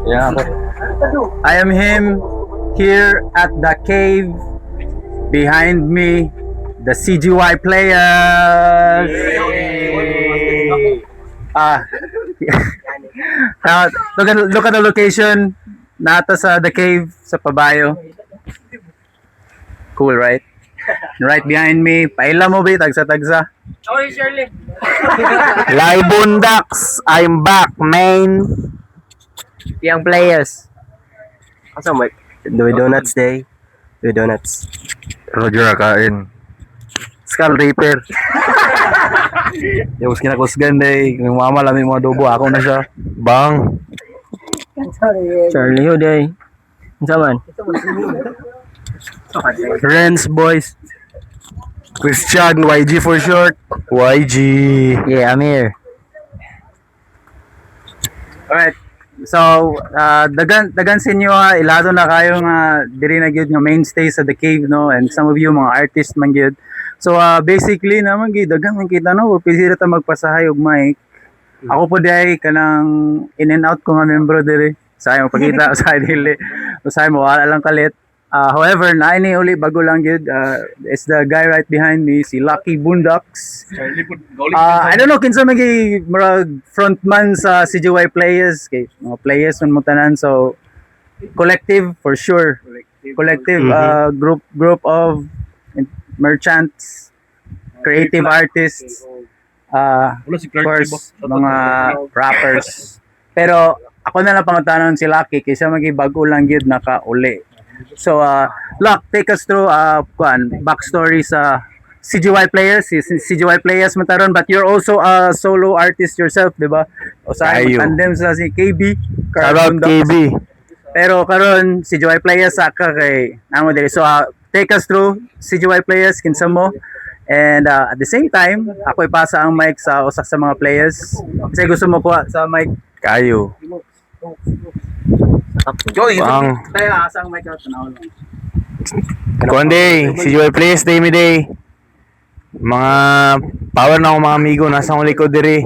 Yeah, ako. I am him here at the cave. Behind me, the CGY players. Ah, look at the location. Naa ta sa the cave sa Pabayo. Cool, right? Right behind me, paila mo ba tagsa-tagsa. Oy, Shirley. Live Boondocks, I'm back, man. Young players. Asa mo? Do donuts day. Do donuts. Roger Akain. Skull Reaper. Yung kinakusgan day, yung mama lami mga adobo, ako na siya. Bang. Charlie ho day. Unsa man? Renz boys. Christian, YG for short. YG. Yeah, I'm here. Alright. So, dagan dagan sa inyo ha, ilado na kayo nga diri na gyud nga mainstay sa The Cave, no, and some of you mga artist man gyud. So, basically naman gyud dagan man kita, no, pwede ra ta magpasahay og mic. Ako po diay kanang in and out ko nga membro diri. Usahay mo pakita, usahay dili. Usahay mo wala lang kalit. However, naa ni uli bago lang gyud. It's the guy right behind me, si Lucky Boondocks. I don't know kinsa man gyud murag frontman sa CGY players kay mga players man mo tanan, so collective for sure. Collective group of merchants, creative artists, of course, mga rappers. Pero ako na lang pangutanon si Lucky kaysa magi bago lang gyud nakauli. So Luck, take us through kuan backstory sa CGY players, si CGY players man taron, but you're also a solo artist yourself, di ba? O sa Kayo. Tandem sa si KB. Shout out Boondocks. KB. Pero karon CGY players sa ka kay namo diri. So take us through CGY players, kinsa mo? And at the same time, ako ipasa ang mic sa usa sa mga players. Kasi gusto mo kuha sa mic. Kayo. Bang. Tayo asa ang mic out tanaw lang. Kuan day, CGY Players Day mi day. Mga power na akong mga amigo nasa akong likod diri.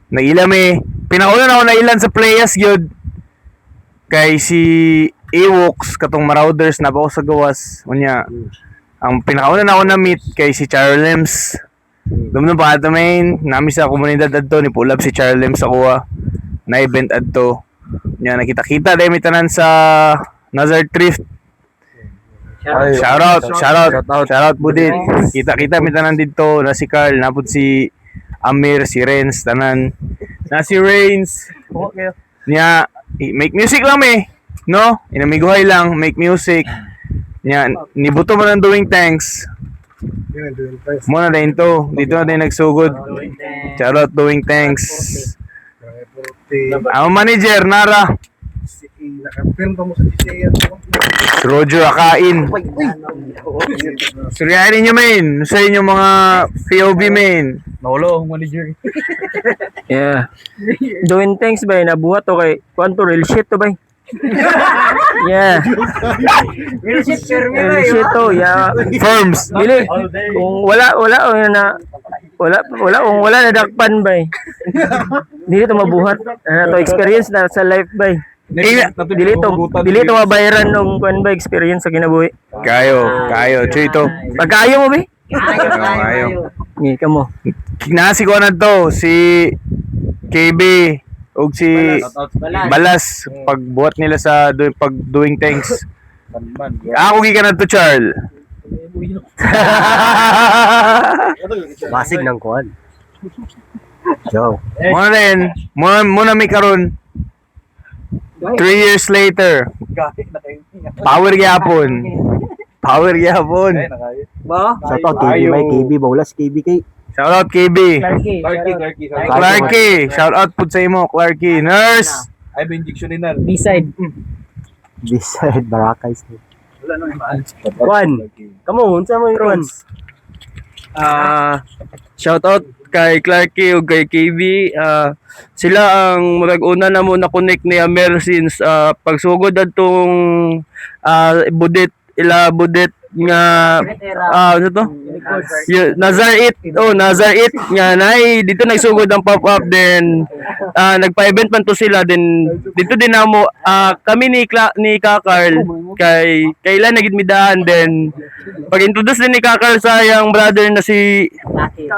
Nag-ila mi. Pinakauna na ako nailan sa players gyud. Kay si Ewoks katong Marauders na ba ako sa gawas. Unya, ang pinakauna na ako na meet kay si Charlems. Dumdum pa ato main, nami sa komunidad adto ni pulap si Charlems sa kuha. Na event adto. Nya nakita-kita dahil mi tanan sa Nazar Thrift. Shout out, shout out, shout out Budit. Kita-kita mi tanan dito na si Carl, napud si Amir, si Renz, tanan. Na si Rains. Nya make music lang mi. No? Inamiguhay lang, make music. Nya nibuto mo ng Doing Thanks. Mo na din to. Dito na din nagsugod. Shout out Doing Thanks. Ang manager, Nara. Roger Akain. Suryahin ninyo, main. Sa inyo mga POV, main. Naulo ang manager. Yeah. Doing things bay nabuhat to kay kuan to, real shit to bay. Yeah. Real shit, Real shit to, yeah. Firms. Dili kung wala wala o na wala wala kung wala na dakpan bay. Dili to mabuhat. Ano to, experience na sa life bay. Dili to mabayaran ng kuan ba, experience sa kinabuhi. Kayo, kayo. Chuy to. Pagkaayo mo bay. Kayo, kayo. Ngi kamo. Nasi ko na to, si KB ug si Balas pagbuhat nila sa do, pag Doing Things. Ako gikan na to, Charles. Basig ng kuan. Joe. Muna rin, muna, muna may karon. 3 years later. Power gyapon. Power gyapon. Ba? Shout out KB may KB bawlas KB kay. Shout out KB. Clarky. Clarky, Clarky. Clarky, shout out pud sa imo, Clarky. Nurse. Ay, ba injection ni Nal? B-side. Beside Barakay. Kuan. Kamo unsa mo yung kuan? Ah, shout out kay Clarky ug kay KB. Ah, sila ang murag una na mo na connect ni Amer since pagsugod adtong budet ila budet nga ano to? Nazar 8, oh, Nazar 8 nga nay dito nagsugod ang pop-up, then nagpa-event man to sila, then dito din namo kami ni ni Kakarl kay kailan nagid midaan, then pag-introduce din ni Kakarl sa iyang brother na si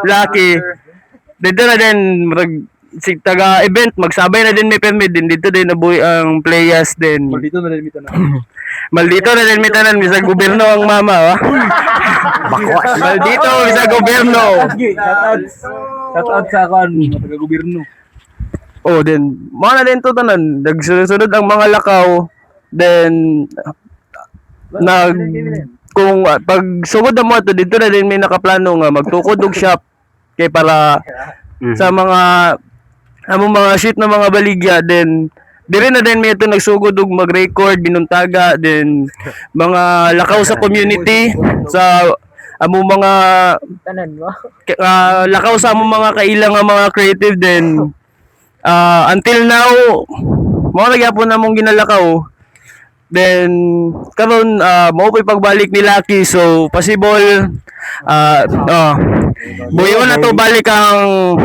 Lucky, dito na din murag si taga event magsabay na din may permit din dito din nabuhi ang players din. Dito na rin na. Maldito na din may tanan bisag gobyerno ang mama, wa. Bakwas. Maldito bisag gobyerno. Shout out. Shout out sa kan mga taga-gobyerno. Oh, then mao na din to tanan. Nagsunod-sunod ang mga lakaw. Then nag kung pag sugod na mo ato dito na din may nakaplano nga magtukod og shop kay para sa mga among mga shit na mga baligya, then dire na din may ito nagsugod og mag-record binuntaga, then mga lakaw sa community sa among mga Tanan mo. Lakaw sa among mga kailang nga mga creative, then until now mao na gyapon namong ginalakaw. Then karon mao po'y pagbalik ni Lucky, so possible oh, buyo na to balik ang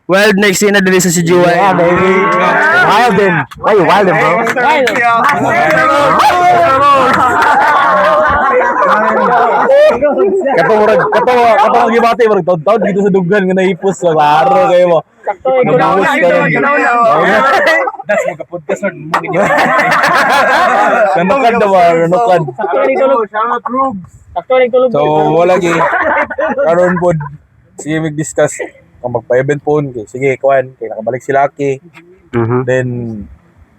wild next scene na diri sa CGY. Yeah, baby. Wildin. Why you wildin, bro? Kato murag kato kato ang gibati murag taud-taud dito sa dughan nga nahipos sa klaro kayo mo. Nabuhos ka rin. Das mo podcast mo mo. Nanukad na ba? Nanukad. So, wala gi. Karon pod sige mig-discuss kung magpa-event po kay sige kuan kay nakabalik si Lucky. Then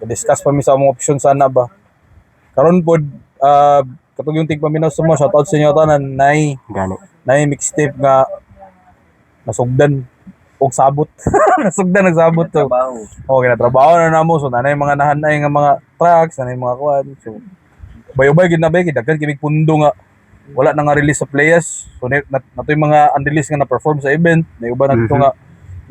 discuss pa mi sa among option sana ba. Karon pod katong yung tigpaminaw sa mo, shout out sa inyo tanan nay Gani. nay mixtape nga nasugdan og sabot. Nasugdan nagsabot to. Oh, kinatrabaho na namo, so nanay mga nahanay nga mga tracks, nanay mga kuan. So bayubay gid na bay kay daghan kay pundo nga wala na nga release sa players. So na, yung mga unreleased nga na-perform sa event, na uban na nga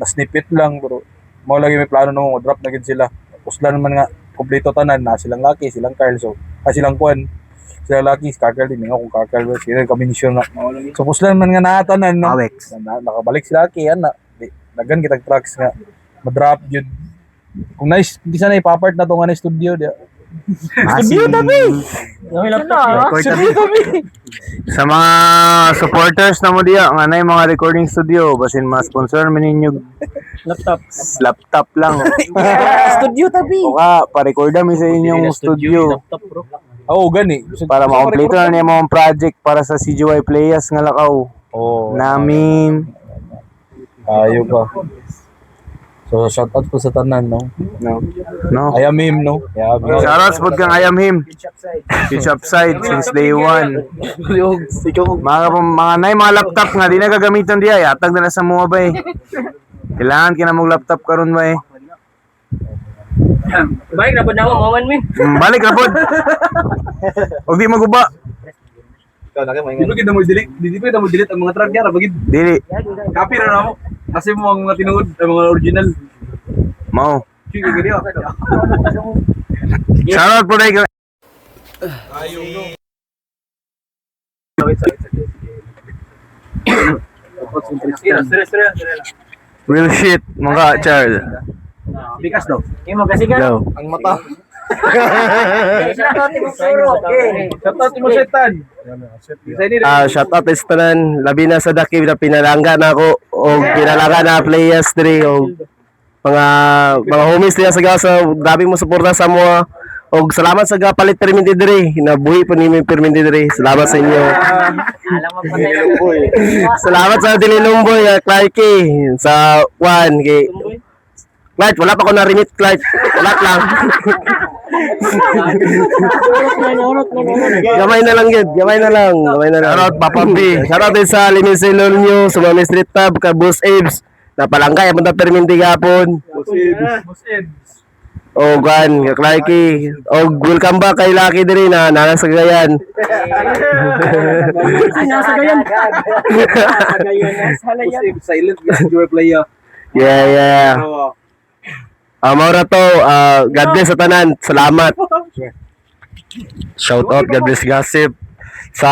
na snippet lang, pero mao lagi may plano na mo drop na gid sila. Puslan naman nga kompleto tanan na silang Lucky, silang Carl, so silang kuan. Sila Lucky, si Kakal din nga kung Kakal ba sila kami na. So puslan man nga naatanan no. Awex. Na, nakabalik si Lucky yan na. Di, daghan kitag tracks nga ma-drop yun. Kung nice, hindi sana ipapart na to nga na studio di. Studio tabi. Record tabi. Sa mga supporters na mo diya, nga na yung mga recording studio, basin mga sponsor man ninyo Laptop. laptop lang. Studio tabi. O ka, pa-record mi sa inyong studio Laptop bro. Oo, gani. para makompleto na niya mga project para sa CGY Players nga lakaw. Oo. Namin. Ayo pa. So shout out po sa tanan no. No. No. I am him no. Yeah, bro. Shoutouts pod kang I am him. Switch upside since day one. Mga mga nay mga laptop nga di na gagamiton diya, yatag na na sa mga bay. Kailangan ka na mong laptop karon bay. Balik na po na ako, mawan mi. Balik ra pod. Og di maguba. Di ba kita mo delete? Di ba kita mo delete ang mga track niya? Bagid Dili. copy ra na ako. Kasi mo ang mga tinuod, ang mga original. Mao. Sige, gani ako. Shoutout po kay Real shit, mga Charles. Bikas daw. Imo kasi ka. Go. Ang mata. Shout out mo suro. Shout out mo setan. Shout out is tanan labi na sa daki na pinalangga na ako o pinalangga na players diri o mga homies niya sa gasa, grabe mo suporta sa mo og salamat sa gapalit perminti diri nabuhi pa nimi perminti diri. Salamat sa inyo. Alam mo pa tayo. Salamat sa Dililumboy, Clarky sa one kay Clark, wala pa ko na-remit, Clark. Wala lang. Gamay na lang yun. Gamay na lang. Gamay na lang. Shoutout, Papa B. Shoutout din sa Limisilon nyo, sa mga Street Tab, ka Boss Abes. Napalangkay, punta perminti gapon. O gan, ka Clarky. O welcome back kay Lucky diri na nasa Cagayan. Nasa gayan. Nasa gayan. Nasa gayan. Silent guys, joy player. Yeah. Mao ra to, God bless sa tanan. Salamat. Shout out, God bless gossip. Sa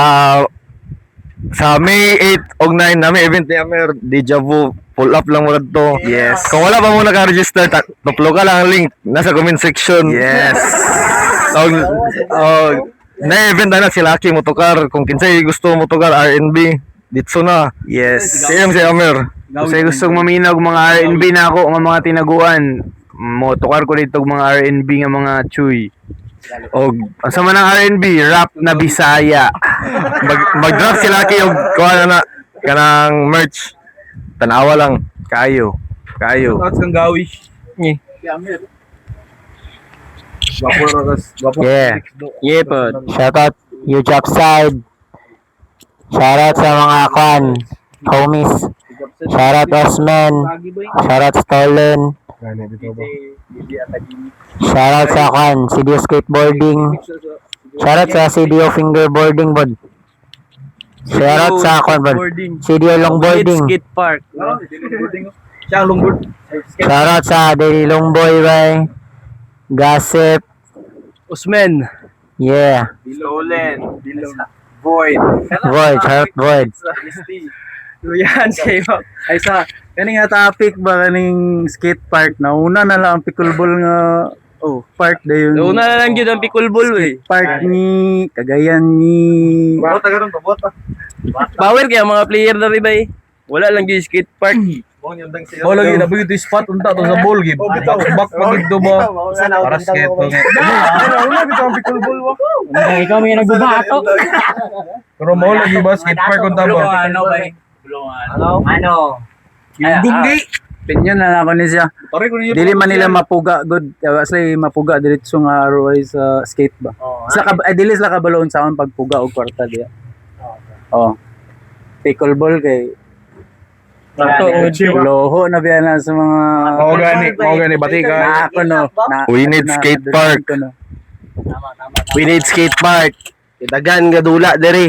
Sa May 8 og 9 nami event ni Amer, Deja Vu, pull up lang mo to. Yes. Kung wala pa mo naka-register, tuplo ka lang ang link nasa comment section. Yes. Og og na event na na si Lucky motukar, kung kinsay gusto motukar R&B ditso na. Yes. PM si Amer. Kung sa'yo gustong maminaw og mga R&B na ako nga mga tinaguan, motukar ko dito og mga R&B nga mga chuy. Og Ang sama ng R&B, rap na Bisaya. Mag-drop si Lucky og kuha na na kanang merch. Tanawa lang. Kayo. Kayo. Thoughts kang gawi. Gwapo ra kas. Gwapo. Yeah. Yeah, pod. Shout out Huge Upside. Shout out sa mga kwan, homies. Shout out Osman. Shout out Stolen. Shout out sa kwan, CDO Skateboarding. Shout out sa CDO Fingerboarding bod. Shout out sa kwan bod. CDO Longboarding. Skate park. Siya ang longboard. Shout out sa Daily Longboy bay. Gossip. Usmen. Yeah. Stolen. Void. Void. Shout out Void. Yan, sa'yo. Ay sa kaning nga topic ba, kaning skate park, nauna na lang ang pickleball nga oh park dayon. Una na lang yun ang pickleball eh. Park ni Cagayan ni Bota karon pa bota. Power kaya mga player na rin ba eh. Wala lang yung skate park. Mo lagi na to spot unta to sa ball gib. Back back pa gid ba. Para skate to. Ikaw may nagbubato. Pero mo lagi ba skate park unta ba? Ano ba? Ano? Gunggi. Opinion na lang ako ni siya. Pare ko niyo. Dili man nila mapuga good. Sila mapuga diretso nga ROI sa skate ba. Sila ka, ay, dili sila kabaloon sa akong pagpuga og kwarta diya. Oh. Pickleball kay loho na biya na sa mga Mao gani bati ka. Na ako no. Na, We need na, skate na- park. ko no. We need skate park. Dagan nga dula diri.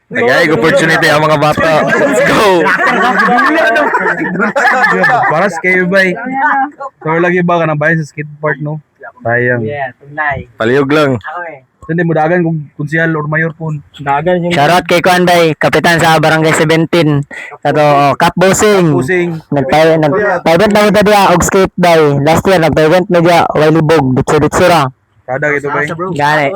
Nagay opportunity ang mga bata. Let's go. Para skate bay. Pero lagi ba ka nang bayan sa skate park no? Sayang. Yeah, tunay. Paliyog lang. Ako eh. Hindi mo dagan kung konsihal or mayor kun. Dagan yung Shoutout kay Kwan Bay, kapitan sa Barangay 17. Kato, oh, Kap Bossing. Pusing. Nagpa-event na mo diya og skate bay. Last year nagpa-event na diya way libog, ditso-ditso ra. Kada gito bay. Gani.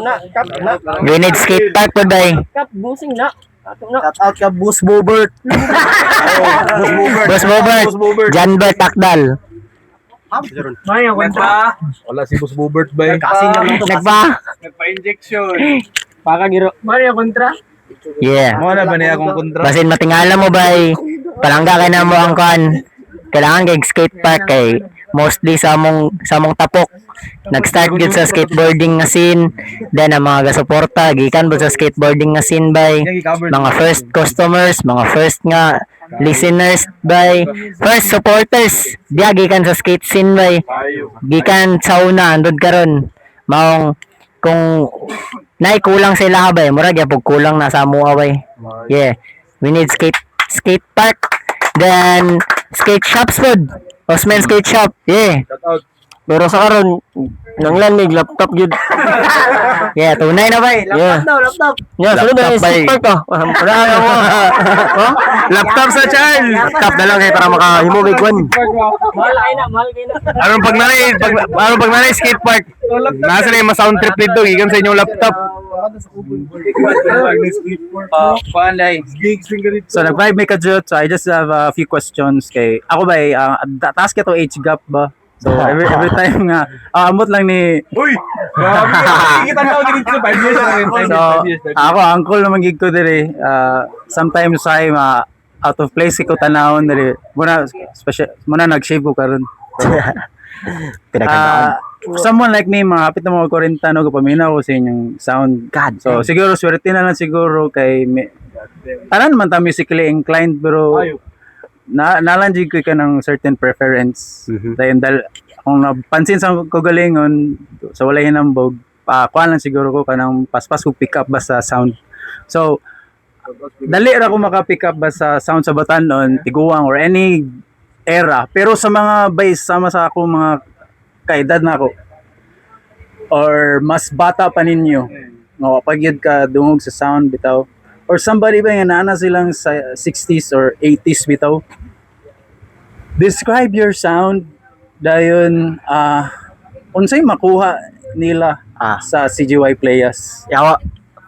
We need skate park po day. Kap, busing na. Ato na. Shout out ka Bus Bobert. Boss Bobert, Janbert Takdal. May ang kontra. Wala si Boss Bobert bay. Nagpa? Baka giro. May ang kontra. Yeah. Mo na ba niya akong kontra? Basin matingala mo bay. Palangga kay na mo ang kwan. Kailangan kay skate park kay mostly sa among tapok. Nag-start gyud sa skateboarding nga scene, then ang mga gasuporta gikan ba sa skateboarding nga scene bay. Yang i-cover. Mga first customers, mga first nga listeners bay, first supporters, diya gikan sa skate scene bay. Gikan sa una andod karon. Maong kung nay kulang sila bay, murag gyapon kulang na sa amoa bay. Yeah. We need skate skate park. Then skate shops pod. Osman Skate Shop. Yeah. Shout out. Pero sa karon nanglan mig laptop gyud. Yeah, tunay na bay. Yeah. Laptop daw, laptop. Yeah, sunod na Laptop, yung skate bay. park ah. Wala na mo. Laptop sa child. Laptop na lang kay para makahimo kay kwan. Mahal kayo na, mahal kayo na. Aron pag nanay skate park. Nasa na yung ma-sound trip dito gikan sa inyong laptop. Kuan lay. So nag-vibe may kajut. So I just have a few questions kay ako ba eh, taas ka to age gap ba? So every time nga amot lang ni Uy! Grabe. Kita na ako dito 5 years na rin. So, ako, uncle naman gig ko diri. Sometimes I ma out of place ko tanawon diri. Muna special muna nag-shave ko karon. Pinaghandaan. Someone like me, mga hapit na mga 40 no, kapaminaw ko sa inyong sound. God. So, siguro swerte na lang siguro kay me, tanan man ta musically inclined pero na nalang jud ko ka ng certain preference. Dahil dahil kung napansin sa kagalingon sa walay hinambog, pa kuan lang siguro ko kanang paspas ko pick up ba sa sound. So dali ra ko maka-pick up ba sa sound sa Batanon, Tiguang or any era. Pero sa mga bass sama sa ako mga kaedad na ako or mas bata pa ninyo, nga pag yun ka dungog sa sound bitaw. Or somebody ba nga naa na silang sa 60s or 80s bitaw. Describe your sound dayon, unsay makuha nila sa CGY Playas? Yawa.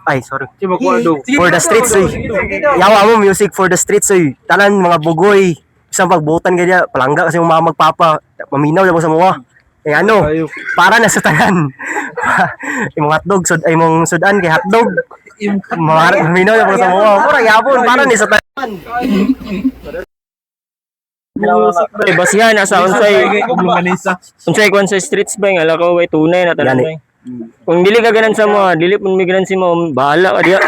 Ay, sorry. For the streets, oy. Yawa mo, music for the streets, oy. Tanan, mga bugoy. Isang pagbutan kanya, palangga kasi mga magpapa. Maminaw na mo sa mga. Eh ano, para na sa tanan. Imong hotdog, sud, ay imong sudan kay hotdog. Maminaw na mo sa mga. Mura yapon, para ni sa tanan. Eh, basihan na sa unsay unsay kwan sa streets ba nga lakaw way tunay na tanan Gani. bay. Kung dili ka ganan sa mga, dili pun mi ganan si mo, bahala ka diya.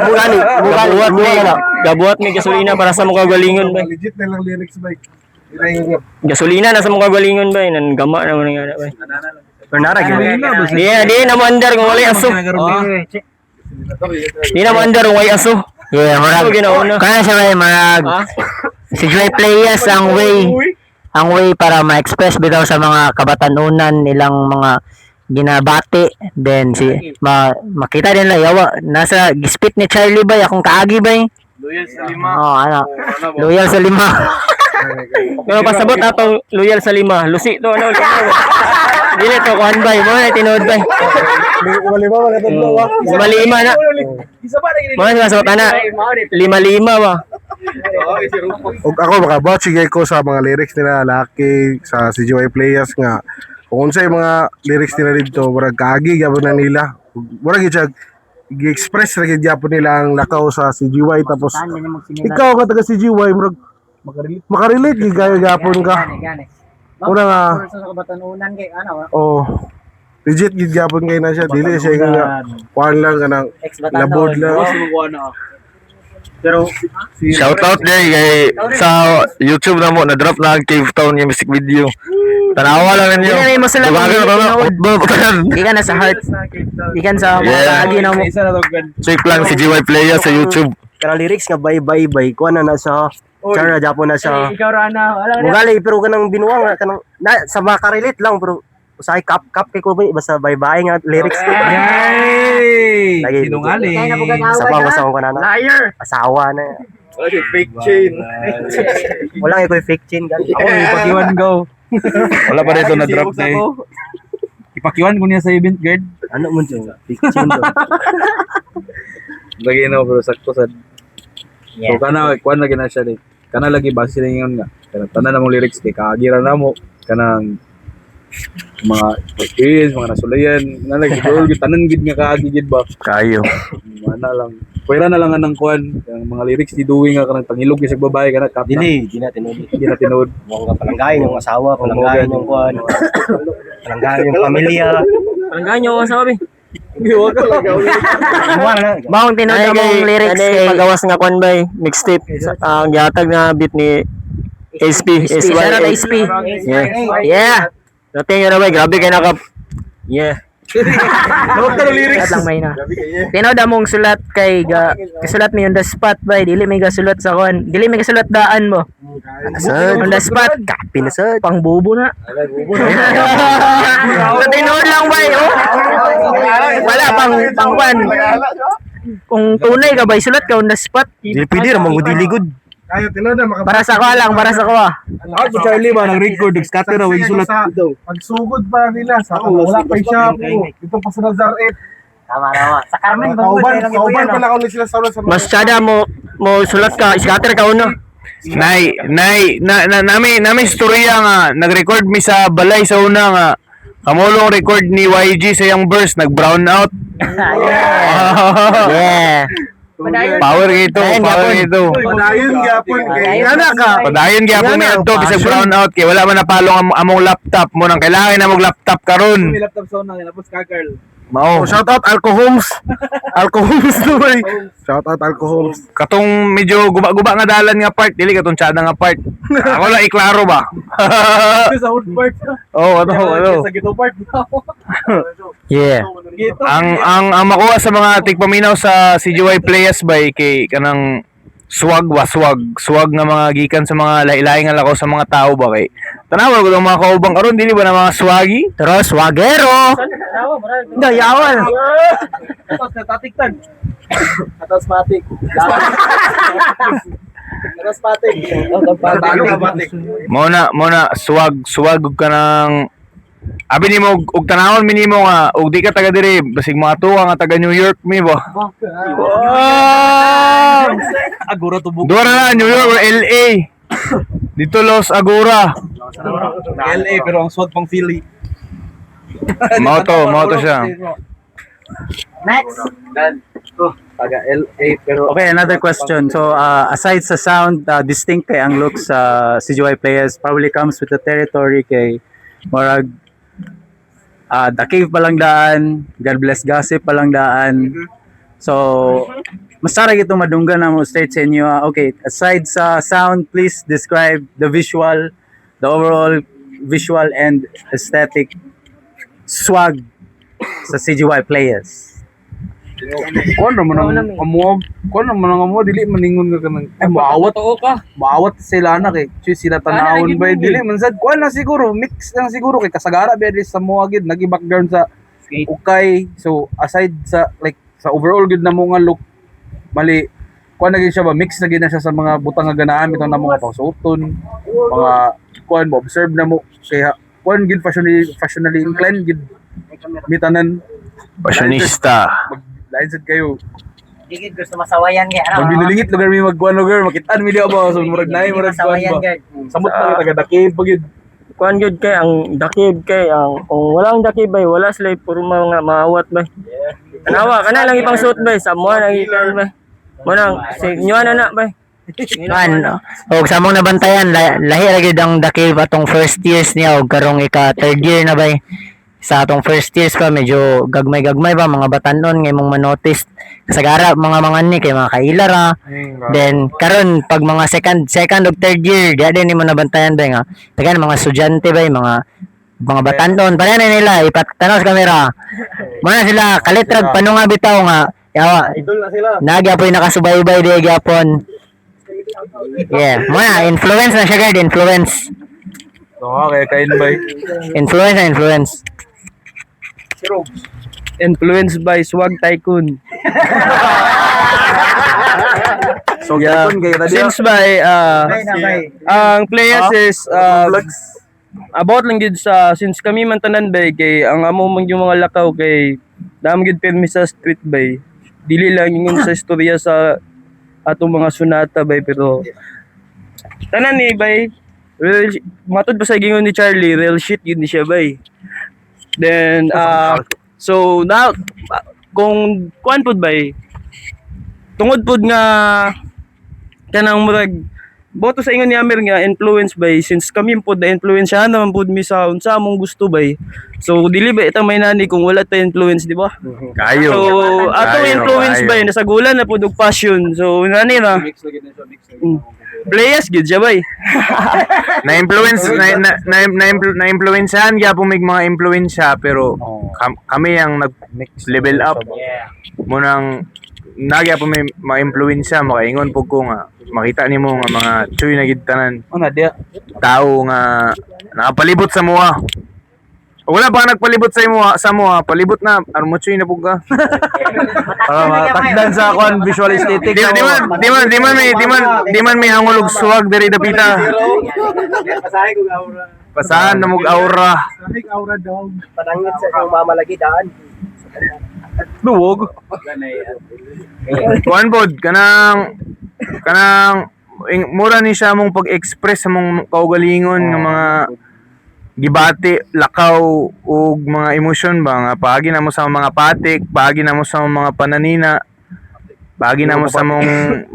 Mugani, mugani, Gabuhat mi, mugani. gabuhat mi gasolina para sa mukha galingon bay. Legit na lang lyrics ba? Gasolina na sa mukha galingon bay, nan gama na man nga na bay. Bernara, gyud. Di na mo andar kung walay aso. Di na mo andar kung walay aso. Yeah, murag. Ano ginauna? Kaya siya may marag. Ha? Si Joy Playas ang way para ma-express bitaw sa mga kabatanunan nilang mga ginabati, then si makita din lang yawa nasa gispit ni Charlie bay akong kaagi bay. Loyal sa lima. Oh, ano, loyal sa lima. Pero pasabot atong loyal sa lima, lusi to ano. Dili to kuan bay, mo na tinuod bay. Lima wala tatlo ah. Lima lima na. Mo na pasabot ana. Lima lima ba. Og ako makabat sige ko sa mga lyrics nila laki sa CGY Players nga kung unsay mga lyrics nila dito, murag kaagi gyapon na nila. Murag gyud siya gi-express ra gyud gyapon nila ang lakaw sa CGY, tapos ikaw ka taga CGY, murag makarelate gyud kayo gyapon ka. Una nga, oh, legit gyud gyapon kay na siya, dili siya nga kuan lang kanang labod lang. Pero Shout out day kay sa YouTube na mo na drop na ang Cave Town yung music video. Tanawa lang ninyo. Dili na mo sila Dugagan na tinuod. Football tanan. Gikan na sa heart, gikan sa mga Yeah. kaagi na mo. Check lang si GY Player sa YouTube. Kanang lyrics nga bye bye bye kuan na na siya. Char na Japon na siya. Ikaw rana, wala. Mugali pero kanang binuang na kanang na, sa makarelate lang pero usahay kap kap kay ko ba basta bye bye nga lyrics. Yay! Lagi. Sinungaling. Asawa ko sa ko na. Liar. Asawa na. Wala siya fake chain. Wala kay ko fake chain gani. Ako, ipakiwan go. Wala pa rito na drop na eh. Ipakiwan ko niya sa event guard. Ano mo dyan? Fake chain do. Lagi na pero sakto sad. So kana kuan lagi na siya like kana lagi base sila ingon nga. Kana tanan namong lyrics kay kaagira na mo kanang mga experience, mga nasulayan, na lagi girl gid tanan gid nga kaagi gid ba. Kayo. Mana lang. Pwera na lang anang kuan, ang mga lyrics ni Dewey nga kanang tangilog gyud sa babae kana kap na. Dili, di na tinuod. Di na tinuod. Mukhang ka palanggayin yung asawa, palanggayin yung kuan. Palanggayin yung pamilya. Parang ganyo ako sa kabi. Muha na. Maong tinuod Ay, among kay- lyrics ano, kay pagawas nga kwan bay, mixtape ang gihatag na beat ni SP, SP. SY. Shout out SP. Yeah. Yeah. Natin yun na bay, grabe kay naka. Yeah. Sulat lang may na. Tinuod among sulat kay ga kasulat mi on the spot bay, dili may gasulat sa kon. Dili may gasulat daan mo. Sad. On the spot. Kapi na sad. Pangbubo na. Sa tinuod lang bay, oh. Wala pang pangkwan. Kung tunay ka bay, sulat ka on the spot. Dili pwede ra mangudili good. Kayo tinuod na Para sa ko lang, para sa ko ah. Ako Charlie ba nang record scatter ra wing sulat. Pagsugod pa nila sa wala pa siya po. Dito pa sa Nazaret. Tama tama. Sa Carmen Kauban, kauban pa lang ulit sila sa Mas tsada mo mo sulat ka, scatter ka una. Nay, nay, na, na, nami, nami istorya nga, nag-record mi sa balay sa una nga, kamulong record ni YG sa iyang verse, nag-brown out. Yeah. Power ito, Padayon power gyapon. ito. Padayon gyapon kay Ana ka. Padayon gyapon mi adto bisag brown out kay wala man napalong among laptop mo nang kailangan na mong laptop karon. May laptop sa una tapos ka girl. Mao. Oh, shout out Alcohomes. Alcohomes to bay. Shout out Alcohomes. Katong medyo guba-guba nga dalan nga part, dili katong tsada nga part. Ako lang iklaro ba. Sa hood part. Oh, ano, ano. Sa ghetto part. Yeah. Ghetto. Ang makuha sa mga tigpaminaw sa CGY Players by kay kanang swag ba, swag swag nga mga gikan sa mga lahi-lahi nga lakaw sa mga tao ba kay tanawa ko mga kaubang karon, dili ba na mga swagi? Pero swagero. Dayawan. Tapos natatiktan. Atas patik. Atas patik. Mao na swag swag og kanang abi nimo og tanawon minimo nga og di ka taga diri basig mga tuwa nga taga New York mi ba. Wow! Agora tubog. Duwa na New York or LA. Dito Los Agora. LA pero ang swag pang Philly. Mao to siya. Next. Taga LA pero Okay, another question. So, aside sa sound, distinct kay ang looks sa CGY players probably comes with the territory kay murag The Cave pa lang daan, God Bless Gossip pa lang daan. So, mas sara ito madunggan na mo straight sa inyo. Okay, aside sa sound, please describe the visual, the overall visual and aesthetic swag sa CGY players. Kuan naman ang amuha, kuan naman ang amuha dili maningon ka kanang ay maawat ka. Maawat sila na kay choose sila tanawon ba dili man sad kuan na siguro mix lang siguro kay kasagara ba sa amuha gid nagi background sa ukay. So aside sa like sa overall gid na mo nga look mali kuan na gid siya ba mix na gid na siya sa mga butang nga ganahan bitong na mga pangsuoton, mga kuan mo observe na mo kaya kuan gid fashionably inclined gid mitanan Fashionista. Mag lain sad kayo. Di gid gusto masawayan kay ano. Magbinulingit lugar mi magkuan lugar makitaan mi diha ba so murag naay murag kuan Masawayan ba. gid. Samot pa taga dakib pa gyud. Kuan gyud kay ang dakib kay ang kung wala ang dakib bay wala sila puro mga maawat bay. Tanawa kana lang ipang suot bay sa mo nang ikan bay. Mo nang si inyo na na bay. Man, og sa among nabantayan lahi ra gyud ang The Cave atong first years niya og karong ika third year na bay. Sa atong first years pa medyo gagmay-gagmay pa mga batanon nga imong manotice kasagara mga ni kay mga kaila ra. Then karon pag mga second second ug third year diha din nimo nabantayan bay nga tagan mga estudyante bay mga batanon pareha na nila ipatanaw sa kamera. Muna sila kalitrag panunga bitaw nga yawa. Idol na sila. Nagyapoy nakasubaybay di gyapon. Yeah, muna influence na siya guard, influence. So kay kain bay. Influence na influence. Influenced by Swag Tycoon. So Yeah. kay ta diha. Since by ang players is about lang gid sa since kami man tanan bay kay ang amo man yung mga lakaw kay dam gid pirmi sa street bay. Dili lang ingon sa istorya sa atong mga sunata bay pero tanan ni bay real, matod pa sa gingon ni Charlie, real shit yun ni siya bay. Then so now kung kuan pud bay tungod pud nga kanang murag boto sa ingon ni Amir nga influence bay since kami pod na influensyahan naman pod mi sa unsa among gusto bay. So dili ba ita may nani kung wala ta influence, di ba? Kayo. So atong Kayo, influence kayo. bay nasagulan na pod og passion. So nani na Mix lagi na siya, mix lagi. Players gid siya bay. Na-influence na na na, na, na-influensyahan gyapon mig mga impluwensya pero kami ang nag level up. Munang nagyapon may mga impluwensya makaingon pug ko nga makita nimo nga mga chuy na gid tanan Oh na diha. tao nga nakapalibot sa mua. Wala pa nagpalibot sa imo sa mua, palibot na aron mo chuy na pug ka. Para matakdan sa kuan visual aesthetic. Di man may hangulog swag diri dapita. Pasahan na mog aura. Aura dog. Panangit sa iyong mama lagi daan. Duwog. Kuan pod kanang kanang mura ni siya mong pag-express sa mong kaugalingon nga mga gibati, lakaw ug mga emosyon ba nga paagi na mo sa mga patik, paagi na mo sa mga pananina, paagi na mo sa mong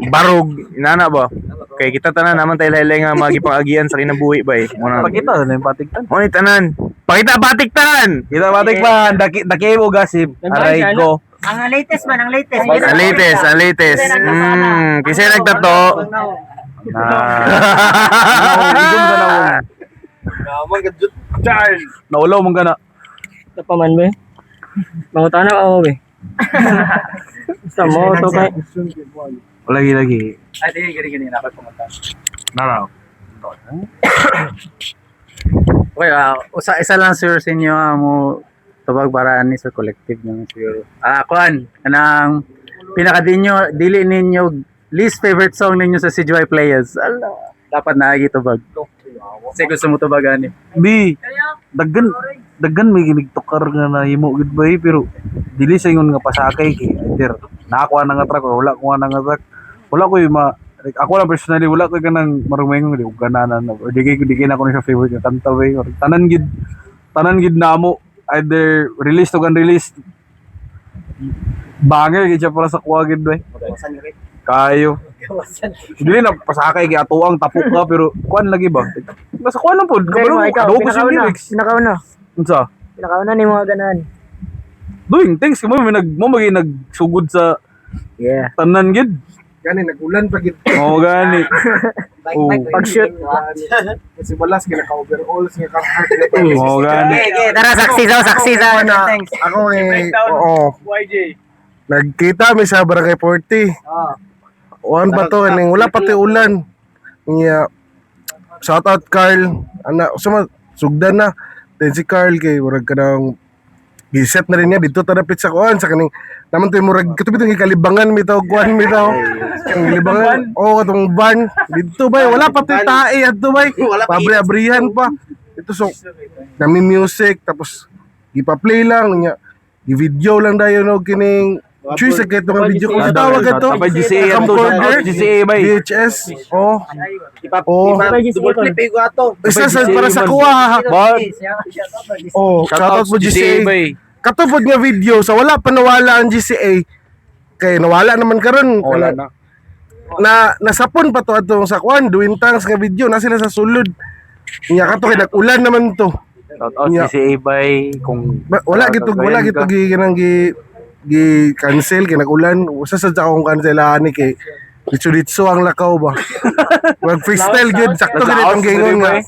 barog, inana ba? Kay kita tanan naman tayo laylay nga mga gipang-agian sa kinabuhi ba eh. Muna, Pakita na yung patik tan. mo ni tanan. Pakita patik tanan. Kita patik pa, daki daki mo gasip. Aray ko. Ang latest man, ang latest. Ang latest, ang latest. Kasi nagtato. Igong ka na mo. Naman gadjut. Charles. Naulaw man ka na. Ito pa man bay. Mangutana ka mo bay. Basta mo to kay Lagi lagi. Ay, sige, gini, gini. Dapat pumunta. Naraw. Okay, usa isa lang sir sa inyo mo tubag para ni sir collective naman siguro. Kuan kanang Pinaka dinyo dili ninyo least favorite song ninyo sa CGY Players. Ala, dapat naagi tubag. Kasi gusto mo tubag ani. B, daggan daggan may ginigtukar nga nahimo gid bay pero dili sa ingon nga pasakay kay either nakakuha na nga track or wala kuha na nga track. Wala ko yung ma like, ako lang personally wala ko kanang marumeng di ko gananan or di kay na ako na siya favorite nga kanta bay or tanan gid namo either release to unreleased, banger gid siya para sa kuha gid bay kayo. Dili na pasakay kay atuang tapok ka pero kuan lagi ba? Basta kuan lang pod. Kabalo Ikaw, kabalo ko sa pinakauna. lyrics. Pinakauna. Unsa? Pinakauna ni mga ganahan. Doing things kamo may nag mo magi nagsugod sa tanan gid. Gani nagulan pa gid. Oo gani. Oo. Pag-shoot. Kasi balas kay naka-overall nga Carhartt. Oo gani. Tara, saksi sa, saksi sa. Na, ako eh, oo. Nagkita mi sa Barangay 40. Uwan pa to, ining wala pati ulan. Niya, shout out Carl. Ana, suma, sugdan na. Then si Carl kay murag ka ng giset na rin niya dito tarapit sa kuan sa kaning naman to murag kato bitong gikalibangan mi taw kuan mi taw ang libangan, oh, katong van dito bay, wala pa ti tae adto bay, pabre-abrihan pa ito. So nami music tapos gipa-play lang niya, gi-video lang dayon og kining choice sa kato nga video kung sa tawag ato. Sabay GCA ato. Camcorder. GCA bay. VHS, oh, isa sa para sa kuha. Oh, shout out mo GCA bay. katupod nga video sa wala pa nawala ang GCA kay nawala naman karon. Wala na. Na nasapon pa to atong sa kuan doing tangs nga video na sila sa sulod niya kato kay nag-ulan naman to. Shout out Yeah. GCA bay kung Wala gitog wala gitog gi kanang gi gi cancel kay nag-ulan. Usa sa akong cancel ani kay ditso-ditso ang lakaw ba. Mag freestyle gud, sakto gid itong gingon nga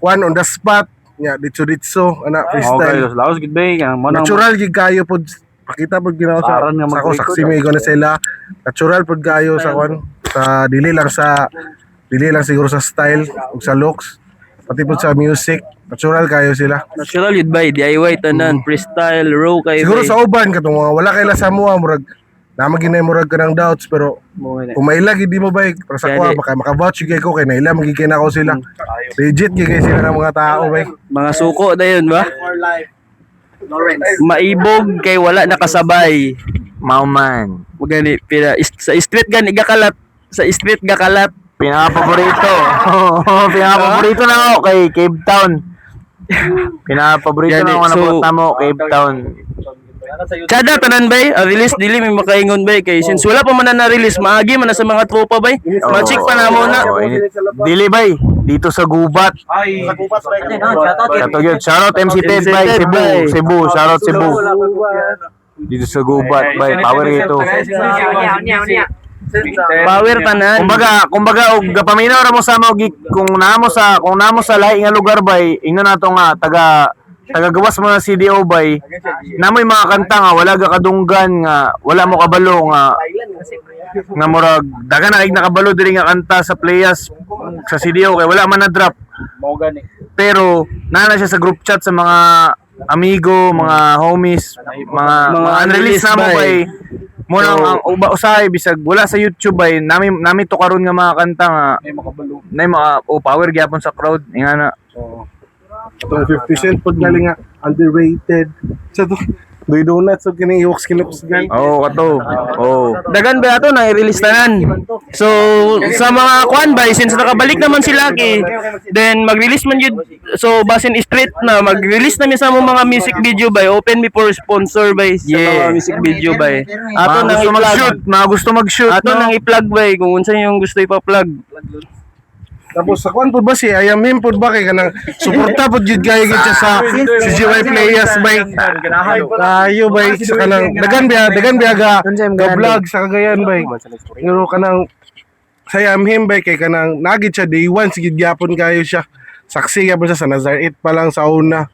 one on the spot nya, ditso-ditso ana Okay, freestyle. laos gid bay kanang mo nang Natural gid kayo pod, pakita pod ginawa sa Saran nga sa ako mag-record, saksi may na sila, natural pod kayo sa kwan sa dili lang siguro sa style ug sa looks, pati pod sa music, natural kayo sila. Natural yun bay, DIY tanan, freestyle, raw kayo Siguro bay. sa uban katong mga wala kay sa mua murag na ginay murag ka ng doubts pero kung maila gid di mo ba para sa kuha Gani. baka maka-vouch gyud ko kay naila magiging ako sila, legit gyud kay sila ng mga tao bay. Mga suko na yun ba? Maibog kay wala nakasabay. Mauman. Magani pila sa street gani gakalat, sa street gakalat. Pinaka-paborito. Oo, pinaka-paborito na ako kay Cape Town. Pinaka-paborito Gani, na ako na so- mo, Cape Town. Tsada tanan bay, ang release dili may makaingon bay kay since wala pa man na na-release, maagi man na sa mga tropa bay. Magic pa na mo na. Oo, init. Dili bay, dito sa gubat. Kato yun. Shoutout MC Ted bay, MC Ted, Cebu, bay. Cebu, shoutout Cebu. Dito sa gubat bay, power ito. Power tanan. Kumbaga og gapaminaw ra mo sa mo kung namo sa lahi nga lugar bay, ingnon nato nga taga tagagawas mo na CDO bay. Namoy mga kanta nga wala ga kadunggan nga wala mo kabalo nga nga murag daga na kay nakabalo diri nga kanta sa players sa CDO kay wala man na drop. Pero naa na siya sa group chat sa mga amigo, mga homies, mga Mga unreleased na mo unreleased bay. Mo nang So- ang uba usahay bisag wala sa YouTube bay nami nami to karon nga mga kanta nga nay mga oh, power gyapon sa crowd nga na. Itong 50 Cent pag galing nga underrated sa to Doy donuts so kining iwoks kinukusgan. Oh, kato. Oh. Dagan ba ato na i-release tanan. So sa mga kwan bay since nakabalik naman si Lucky, then mag-release man yun. So basin street na mag-release na mi sa among mga music video bay. Open me for sponsor bay sa Yeah. mga music video bay. Ato Mga nang gusto i-plug. mag-shoot, mga gusto mag-shoot. Ato no? nang i-plug bay kung unsa yung gusto ipa-plug. Tapos sa kwan pud ba si I am him pud ba kay kanang suporta pud jud kayo gid siya sa si GY Players bay. Kayo bay sa kanang dagan biya ga ga vlog sa Cagayan bay. Pero kanang sa I am him bay kay kanang nagid siya day one sige gyapon kayo siya. Saksi gyapon siya sa Nazar 8 pa lang sa una.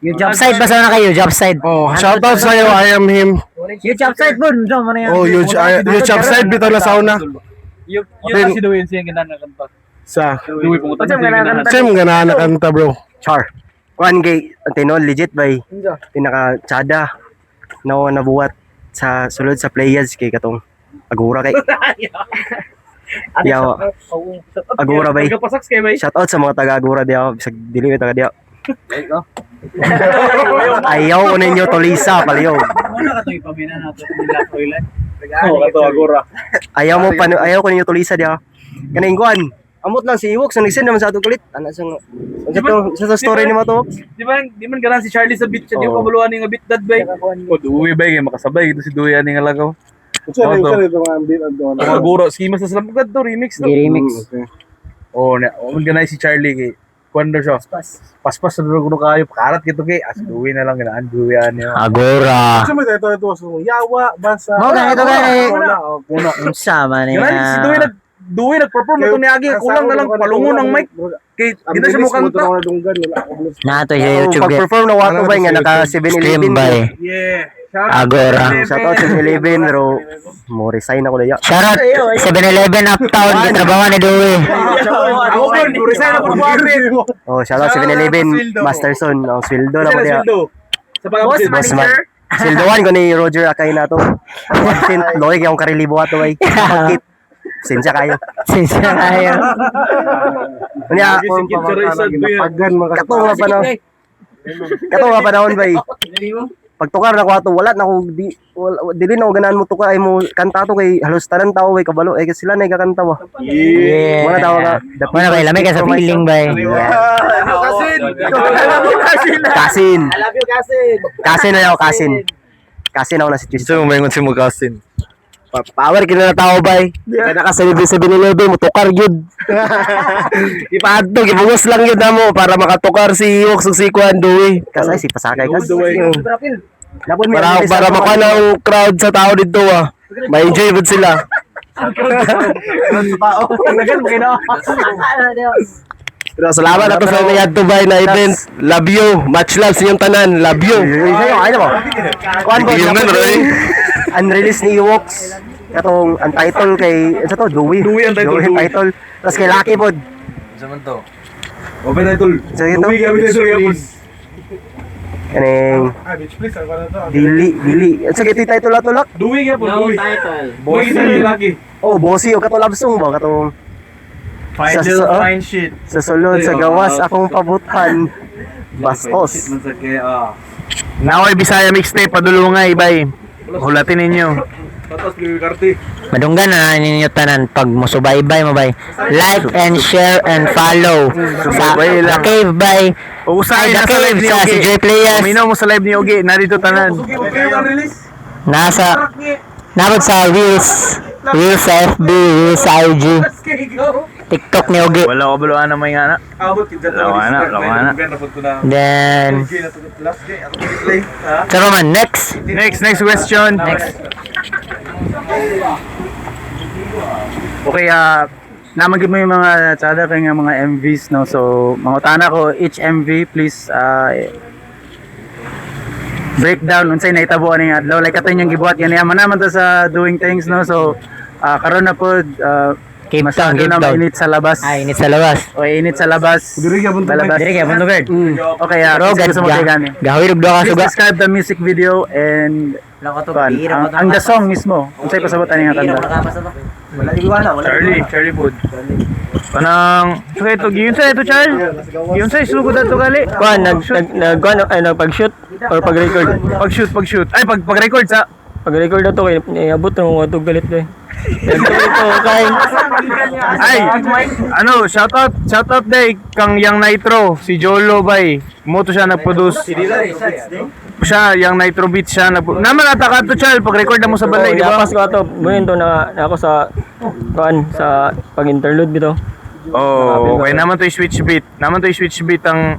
Yung job site ba sana kayo? Job site. Oh, shout out sa iyo I am him. Yung job site po. Oh, yung yung job site bitaw na sa una. Yun si Dwayne siya ganahan nga kanta. Sa Dwayne pangutan siya ganahan. Same ganahan na kanta bro. Char. Kuan kay ang tinuod legit bay. Pinaka tsada na nabuhat sa sulod sa players kay katong Agora kay. Yawa. Agora bay. Shout out sa mga taga Agora diya. Bisag dili mi taga diya. Ayaw ko ninyo tulisa paliyo. Oh, kato Agora. Ayaw mo pa ayaw ko ninyo tulisa diya. Kaning kuan. Amot lang si Iwox ang nag-send naman sa atong kulit. Ana sa sa to sa story ni mo to. Di man ganan si Charlie sa beat siya, di Oo. ko kabuluhan nga beat dad bay. O duwi bay kay makasabay ito si Duwi ani nga lagaw. Unsa Ano to? na ito mga beat ang doon? Mga Agora, schema sa sila pagkat to remix to. Gi-remix. Okay. Oh, na, o man ganay si Charlie kay kuan daw siya. Paspas sa dugo kuno kayo, pakarat kito kay as duwi na lang ganaan duwi ani. Agora. Unsa may ito ito sa yawa basa. Mo ganito gani. Wala, okay. Una. Unsa man Ganaan si Duwi niya. nag Duwi nag-perform na to ni Agi, kulang na lang palungon ang mic kay Ang di na siya bilis mo mo kanta. ito dunggan wala ako. Na to sa YouTube. Pag-perform na wato bay nga naka 7-Eleven. Stream by Yeah. Shout Agora. Shout out 7-Eleven pero mo resign ako daya. Shoutout 7-Eleven Uptown gitrabaho ni Dewey. Ako po, resign ako po. Oh, shout out 7-Eleven Masterson. Ang sweldo na ko diya. Sa pag-absent. Boss man. Sweldoan ko ni Roger Akay na to. Absent loy kay akong karilibo ato bay. Bakit? Sensya kayo. Sinsya kayo. Unya, Ginapagan mga kato nga panahon. Kato nga panahon bay. Pagtukar na ko ato wala na ko di wala, dili na ko ganahan mo tukar ay mo kanta to kay halos tanan tao bay kabalo ay kasi sila na gakanta ba. Yeah. Muna tawag ka. The Muna bay, lamig ka sa people feeling bay. Kasin! Kasin. I love you, Kasin. Kasin na ako, Kasin. Kasin ako na si Tristan. Gusto mo maingon si mo kasin. Power kina na tao bay. Kaya naka 7-Eleven mo tukar gyud. Ipaadto gibugos lang gyud namo para makatukar si Iwox ug si Kuan Duwi. Kasay si pasakay kas. Napon Para para makuha na ang crowd sa tao dito ah. Ma-enjoy pud sila. Pero salamat na to sa nayadto bay na event. Love you. Much love sa inyong tanan. Love you. Sayo ay mo. Kuan ko Yung napon man, Roy. Unreleased ni Ewoks. Katong ang title kay ano to Dewey. Dewey ang title, Dewey ang Dewey. title. Tapos kay Lucky pod. Open title. So ito Duwi kami title yapon. kaning Ah, bitch please ang na to. dili dili. Sa ito yung title ato lak. Duwi gyapon, duwi. Boss lagi. Oh, bossy o katong love song ba katong Find Sa- sa- fine shit. sa sulod sa gawas akong pabuthan. Bastos. Naway Bisaya mixtape padulungay bay. Hulatin ninyo. Patas Luwi Carte. Madunggan na ninyo tanan pag mosubaybay mo bay. Like and share and follow sa Subaybay The lang. Cave bay. O Ay, usahay The nasa Cave live ni sa Ogi. si Joy Playas. Uminaw mo sa live ni Ogi, narito tanan. Nasa Napod sa Reels. Reels sa FB, Reels sa IG. TikTok ni Ogi. Wala ko baluan na may nga na. Abot kid Lawa na, lawa na. Then, Saan man, next. Next, next question. Next. Okay, naman mo yung mga tsada kay nga mga MVs no. So, mga tana ko each MV please breakdown unsay nahitabo ani nga adlaw like kato inyong gibuhat gani man naman to sa doing things no. So, karon na pod Cape Town, masyado Cape na Town. mainit sa labas. Ay, init sa labas. O init sa labas. Diri gyapon to, Palabas. Dire kaya Bundugard. Okay, Pero gusto mo kay gani. Gahawir og duha ka Please suga. describe the music video and kuan, ang the song mismo. Unsay pasabot ani nga kanta? Charlie, Charlie food. Kanang, so ito, giyon sa ito, Charles. Giyon sa sugod ato gali. Kuan nag nag nag kuan ay nagpag-shoot or pag-record. Pag-shoot, pag-shoot. Ay, pag pag-record sa Pag-record na to kay niabot na mga tug galit kay. Ito kay Ay, ano, shout out, shout out day kang Yang Nitro, si Jolo bay. Moto siya nagproduce. Siya, Yang Nitro Beat siya nag Naman ata ka to, Charles, pag-record na mo sa balay, di ba? Yapas ko ato, buhin to na, na ako sa kuan sa pag-interlude bito. Oh, okay naman to yung switch beat. Naman to yung switch beat ang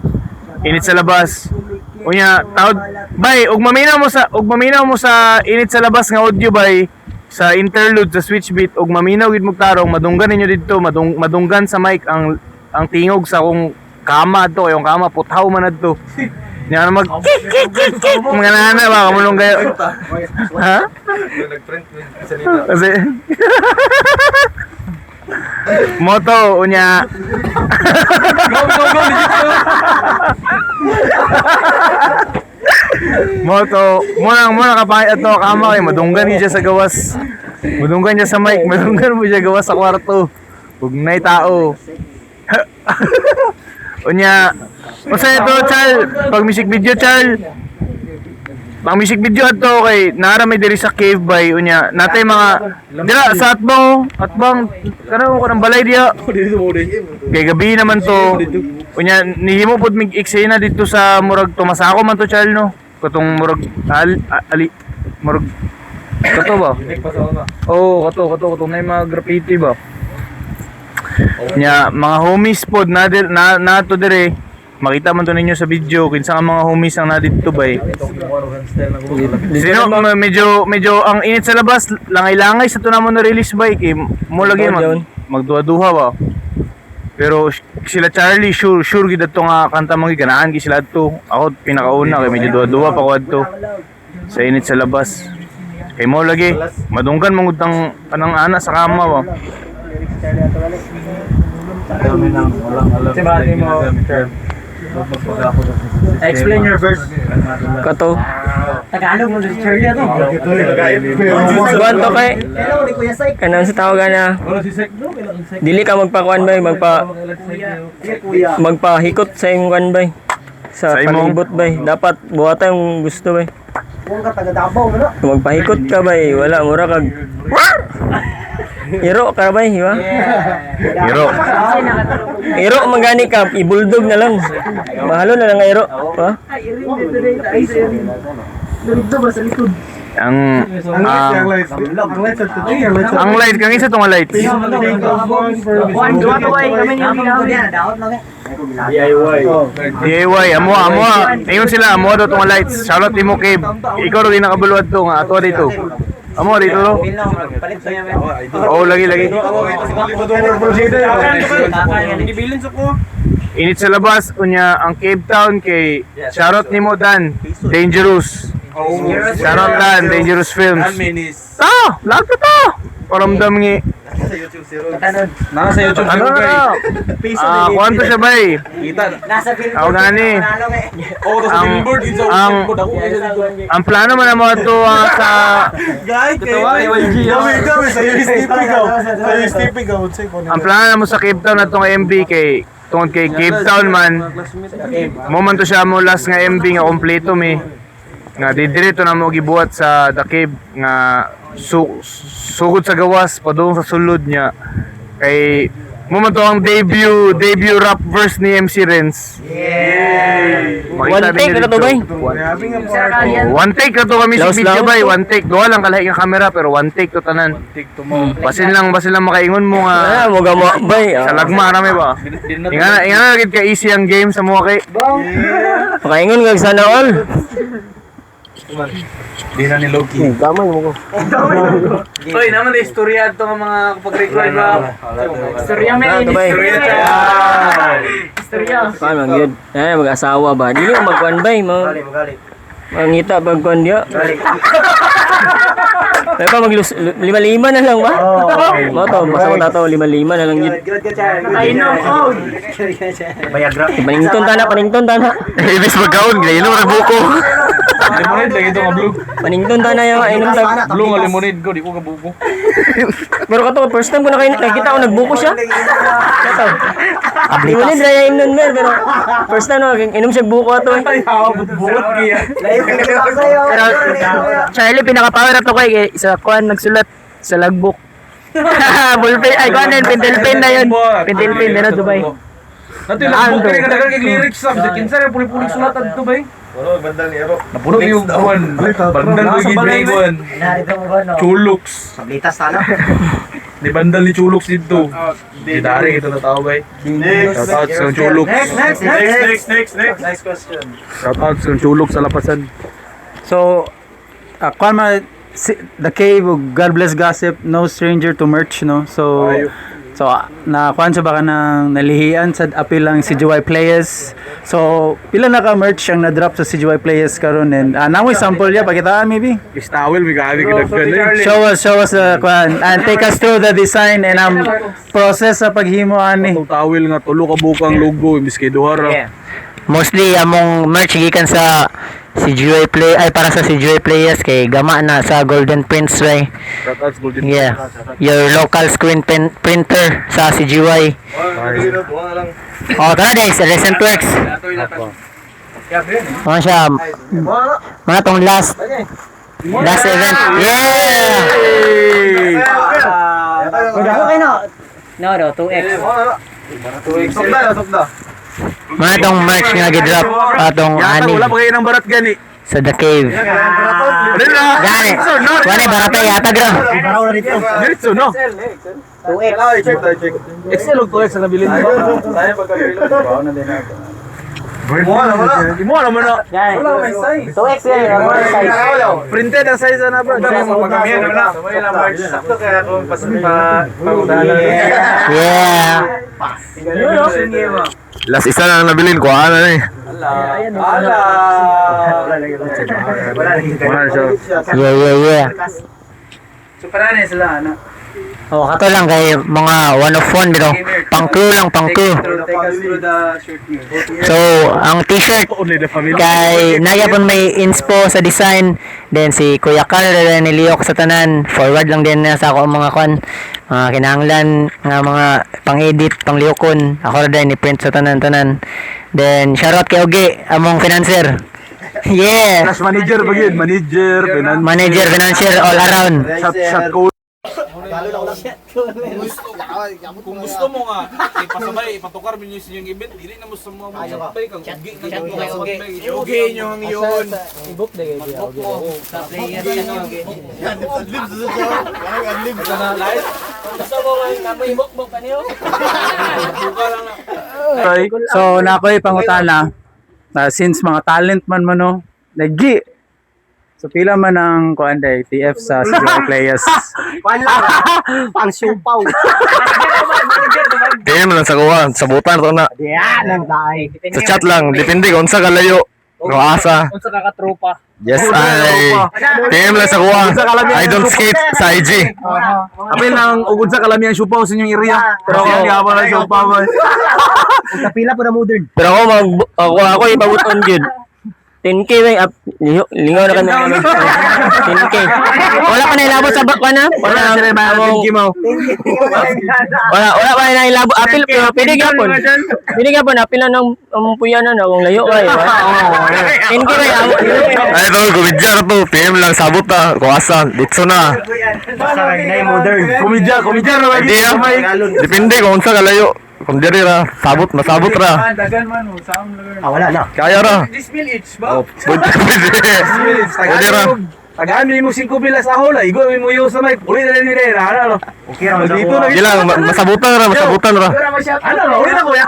init sa labas. Unya, tawd bay ug maminaw mo sa init sa labas nga audio bay sa interlude sa switch beat ug maminaw gid mo tarong madunggan ninyo didto madunggan sa mic ang tingog sa akong kama to yung kama puthaw man adto. Nya na mag kik kik kik kik mga nana ba kamulong kayo. Ha? Kasi Moto unya Go go go legit go. Moto, muna muna kapay ato kama kay madunggan ni siya sa gawas. Madunggan niya sa mic, madunggan mo siya gawa sa kwarto. Ug nay tao. Unya, unsa ito, Chal? Pag music video, Chal. Pag music video adto kay naara may diri sa cave bay unya natay mga dira sa atbang oh, atbang kanang ko ng balay diya. Kay gabi naman to. Unya nihimo pod mig eksena dito sa murag tumasako man to, Chal, no. Katong murag al, ali murag kato ba? Oo, kato kato kato na mga graffiti ba. Nya mga homies pod na na nato dire. Makita man to ninyo sa video kinsa nga mga homies ang na didto bay. Sino medyo medyo ang init sa labas, langay-langay sa to namo na release bay kay mo lagi mag magduha-duha ba. Pero sila Charlie sure sure gid adto nga kanta mga ganahan gid sila adto. Ako pinakauna kay medyo duha-duha pa ko adto. Sa init sa labas. Kay mo lagi madunggan mangud ang kanang ana sa kama ba. Explain your verse. Kato. Tagalog mo si Charlie ato. Kuan to kay kanang sa tawag na dili ka magpakuan bay, magpahikot sa imong kuan bay. Sa Sa imong- palibot bay. Dapat buhatan yung gusto bay. Kung ka taga Davao man. Kung magpahikot ka bay, wala mura kag Iro ka bay, di ba? Pero Iro man gani ka, ibuldog na lang. Mahalo na lang nga iro. Ha? ang ang ang light kang isa tong lights. DIY amo amo. Ingon sila amo daw tong lights. Shoutout nimo Cave. Ikaw ro ginakabaluad to nga ato dito. Amo dito no. Oo, lagi lagi. Init sa labas unya ang Cape Town kay shoutout nimo Dan Dangerous. Shoutout Dan Dangerous Films. Ta, laga ta. Paramdam ngi. Nasa YouTube Ano na? Ah, kuwanto siya bay? Kita. Nasa Ako gani. Oh, sa billboard dito sa billboard ako. Ang plano man namo ato sa ang plano namo sa Cape Town atong MV kay tungod kay Cape Town man mo man to siya mo last nga MV nga kompleto mi nga didiri to namo gibuhat sa The Cave nga sugod sa gawas padung sa sulod niya kay mo man to ang debut debut rap verse ni MC Renz. One take na to bay. Oh, one take na to kami sa Laos video laos bay, to. one take. Duha lang kalahi nga camera pero one take to tanan. Basin lang makaingon mo Ah, nga mo gamo bay. sa lagma rami ba. Inga na gid ka easy ang game sa mga kay. Makaingon kag sana all. Di na ni Loki. Gamay mo ko. Oy, naman na istorya to nga mga pag-record ba. Istorya man. Ah, bay. Istorya. Kuan man gyud. Eh mag-asawa ba? Dili mo magkuan bay mo. Mangita pag kuan diya. May pa maglus lima-lima na lang ba? Mo to, masama na to lima-lima na lang yun. Nakainom oh. Panington tana, panington tana. Ibis magkaon, gayno ra buko. Lemonade lagi ito nga blue. Panington tana yung inom tag. Blue nga lemonade ko, di ko kabuko. Pero kato first time ko na nakita ko nagbuko siya. Kato. Lemonade ra yung inom mer pero first time na inom siya buko ato eh. Buot kaya. Pero Charlie pinaka-power ato kay sa kuan nagsulat sa logbook. Bullpen ay kuan din pentel pen na yun. Pentel pen na Dubai. Nato yung logbook kaya kadagan kay lyrics sa bisag kinsa rin puli-puli sulat adto bay. Napuno yung kuan. Bandal yung gibregon. Chulux. Pablitas sana. Di bandal ni Chulux dito. Di dari ito na tao bay. Shout out sa Chulux. Next, next, next, next, next. Next question. Shout out sa Chulux sa lapasan. So, kuan man The Cave ug God Bless Gossip, no stranger to merch, no? So, na kuan sa baka nang nalihian sa apil lang si CGY Players. So, pila na ka merch ang na-drop sa CGY Players karon and namoy sample ya pakitaan maybe. Istawel may gabi kidaggan eh. Show us the kuan and take us through the design and ang process sa paghimo ani. Atong tawel nga tulo ka bukang logo imbis kay duha ra. Mostly among merch gikan sa Si Joy Play ay para sa si Joy Players kay gama na sa Golden Prince way. Yeah. Your local screen printer sa CGY. Oh, tara guys, Recent Works. Ano siya? Mga tong last last event. Yeah! Okay no. No, no, 2X. Mga tong merch nga gidrop atong ani Wala pa kayo ng barat gani. sa The Cave. Gani. Wala barata yata gra. Diretso no. 2X. XL og 2X ang nabilin mo. Imo naman na. 2X yan, size. Printed ang size na bro. Yeah. Last isa na lang nabilin ko ano na eh. Yeah. So parang sila ano. Oh, kato lang kay mga one of one bro. Pang crew lang, pang crew. Take us through the shirt niyo. So, ang t-shirt kay Naya pon may inspo sa design. Then si Kuya Carl rin niliyok sa tanan. Forward lang din na sa ako ang mga kwan. Mga kinahanglan nga mga pang-edit, pang-liyokon. Ako ra din ni-print sa tanan-tanan. Then shoutout kay Oge, among financer. Yeah. Slash manager ba yun? Manager, finance, Manager, financier, all around. shot, shot call. Kung gusto mo nga ipasabay, ipatukar ninyo sa inyong event, dili na mo sa mga mga bay kang ugi na mo sa bay. Ugi nyo ang yun. So na ako'y pangutana na since mga talent man mo no, nagi. So pila man ang kuan day TF sa CGI Players. Pang siupaw. PM lang sa kuha, sabutan to na. Sa chat lang, depende kung unsa kalayo. Kung asa. Unsa ka katropa? Yes, I PM lang sa kuha. I don't skate sa IG. Apil lang ugod sa kalamiang siupaw sa inyong area. Pero ako nga pa siupaw. Kapila po na modern. Pero ako mag ako ipabuton gyud. 10K may up lingaw na kami. 10K. Wala pa nailabot sa bakwa na. Wala sila may 10K mo. Wala pa nailabot. Apil pero pwede gyapon. Pwede gyapon apil na ng among puyanan akong layo kay. 10K may amo. Ay, tol, kumidya na to. PM lang, sabot na. Kung asa, ditso na. Modern. Komedya, komedya ra ba? Hindi ah. Depende kung unsa kalayo. Kung diri ra, sabot, masabot ra. Dagan man mo sa among lugar. Ah, wala na. Kaya ra. 10 mil each ba? Oh, pwede, pwede. Pwede ra. Tagaan mo 5 mil sa hola, igo mo yung sa mic. Uli na nila ano. Okay ra man sa Dito kuha. na Sige lang, masabutan ra, masabutan ra. Ano ra, uli na kuya.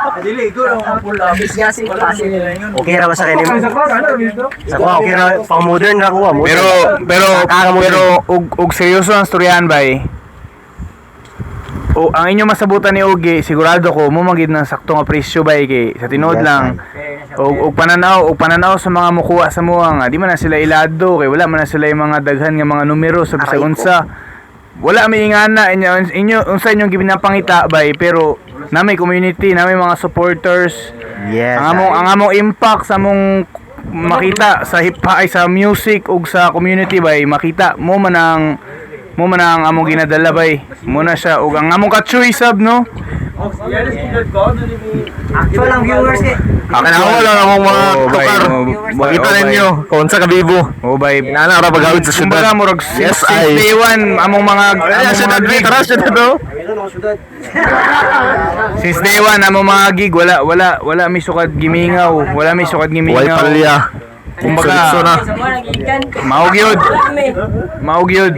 Okay ra ba sa kanya? Sa kuha, ano dito? Sa kuha, okay ra. Pang modern ra kuha. modern. Pero, pero, Kaka-modern. pero, og seryoso ang storyahan bay. O ang inyong masabutan ni Ogie, sigurado ko mo magid ng sakto nga presyo bay kay sa tinuod Yes, lang. Og pananaw sa mga mukuha sa muha nga di man na sila ilado kay wala man na sila yung mga daghan nga mga numero sa bisag unsa. Wala may ingana inyo inyo unsa inyong ginapangita bay pero na may community, na may mga supporters. Yes. Ang among impact sa among makita sa hip ay sa music ug sa community bay makita mo man ang among ginadala bay mo na siya ug ang among ka-choice sab no. Actual ang viewers eh. Akin ako lang among mga Oh, bay, tukar. oh, bay, Makita oh, bay. ninyo kung unsa ka bibo. Oh, bay. Inana ra paghawid sa syudad. Kumbaga, murag Yes, since ay. day one among mga among among mga mga gig. tara syudad no. Since day one among mga gig wala wala wala mi sukad gimingaw, wala mi sukad Way gimingaw. palya. Kumbaga, Diretso na. Mao gyud. Mao gyud.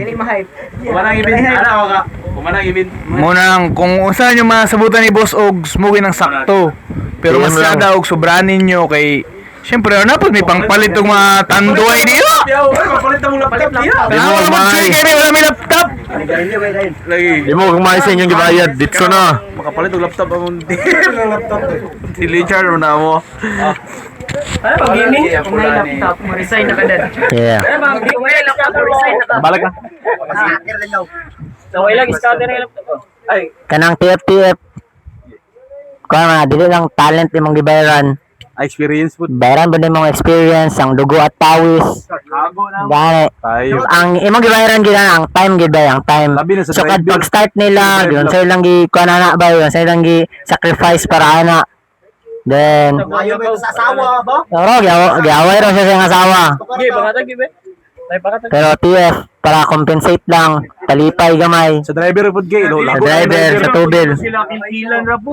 Kumanang ibin. Ano ka? Kumanang ibin. Mo nang kung unsa nyo masabutan ni Boss Ogs mo ng sakto. Pero Yan mas lang. sada og sobranin nyo kay siyempre ano po may pangpalit og mga tanduay diyo. Papalit na mo laptop niya. Di mo Wala mo kumay. kay wala may laptop. Lagi. Di mo kumay sa inyong gibayad. Ditso na. Makapalit og laptop among laptop. Si Richard mo na mo. Ano pag gaming? Kung may laptop, mo-resign na ka dad. Yeah. Ano ba? Kung may laptop, mo-resign na ka. Balik na. Naway lang, scatter na yung laptop. Oh. Ay, Kanang TF-TF. Kuha mga dili lang talent imong gibayaran. Experience po. Bayaran ba mong experience ang dugo at pawis. Gani. Tayo. Ang imong gibayaran gid na, ang time gid ba, ang time. Labi na sa So kad driver. pag start nila, Driver yun lang. sa ilang gi kuan ana ba, yun sa ilang gi sacrifice para ana. Then Ayaw ba sa asawa ba? pero giaway raw siya sa iyang asawa. Gi, pangatag gi be. Tay pangatag. Pero TF para compensate lang, talipay gamay. Sa driver po gay. Sa driver, sa tubil.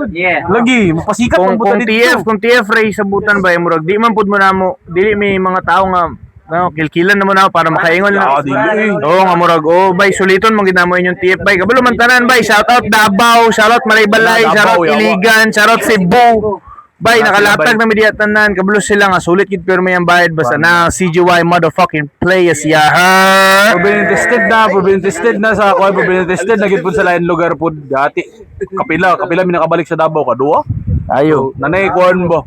Yeah. Lagi, mapasikat Kung ang buta kung dito. TF, kung TF ray sa butan ba murag di man pud mo namo, dili may mga tao nga no, kilkilan na mo na para makaingon Ah, lang. dili eh. Oo nga murag oh bay suliton man gid namo inyong TF bay. Kabalo man tanan bay, shout out Davao, shout out Malaybalay, Davao, shout out yawa. Iligan, shout out Cebu. Bay Lahat sila, nakalatag bay. na media tanan, kabalo sila nga sulit gid pero may ang bayad basta na CGY motherfucking players ya. Proven tested na, proven tested na sa ako, proven tested na gid pud sa lain lugar pud dati. Kapila, kapila mi nakabalik sa Davao kadua. Ayo. Nanay kuan ba?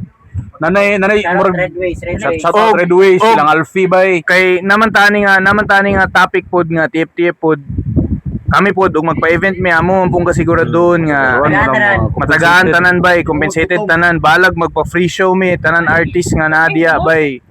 Nanay, nanay murag Redways, shout, shout out Redways, Oh. silang Alfie bay. Kay naman tani nga topic pod nga TF-TF pod kami pod ug magpa-event mi amo ang pong kasiguraduhon nga matagaan tanan bay, compensated tanan, balag magpa free show mi tanan artist nga naa diya bay.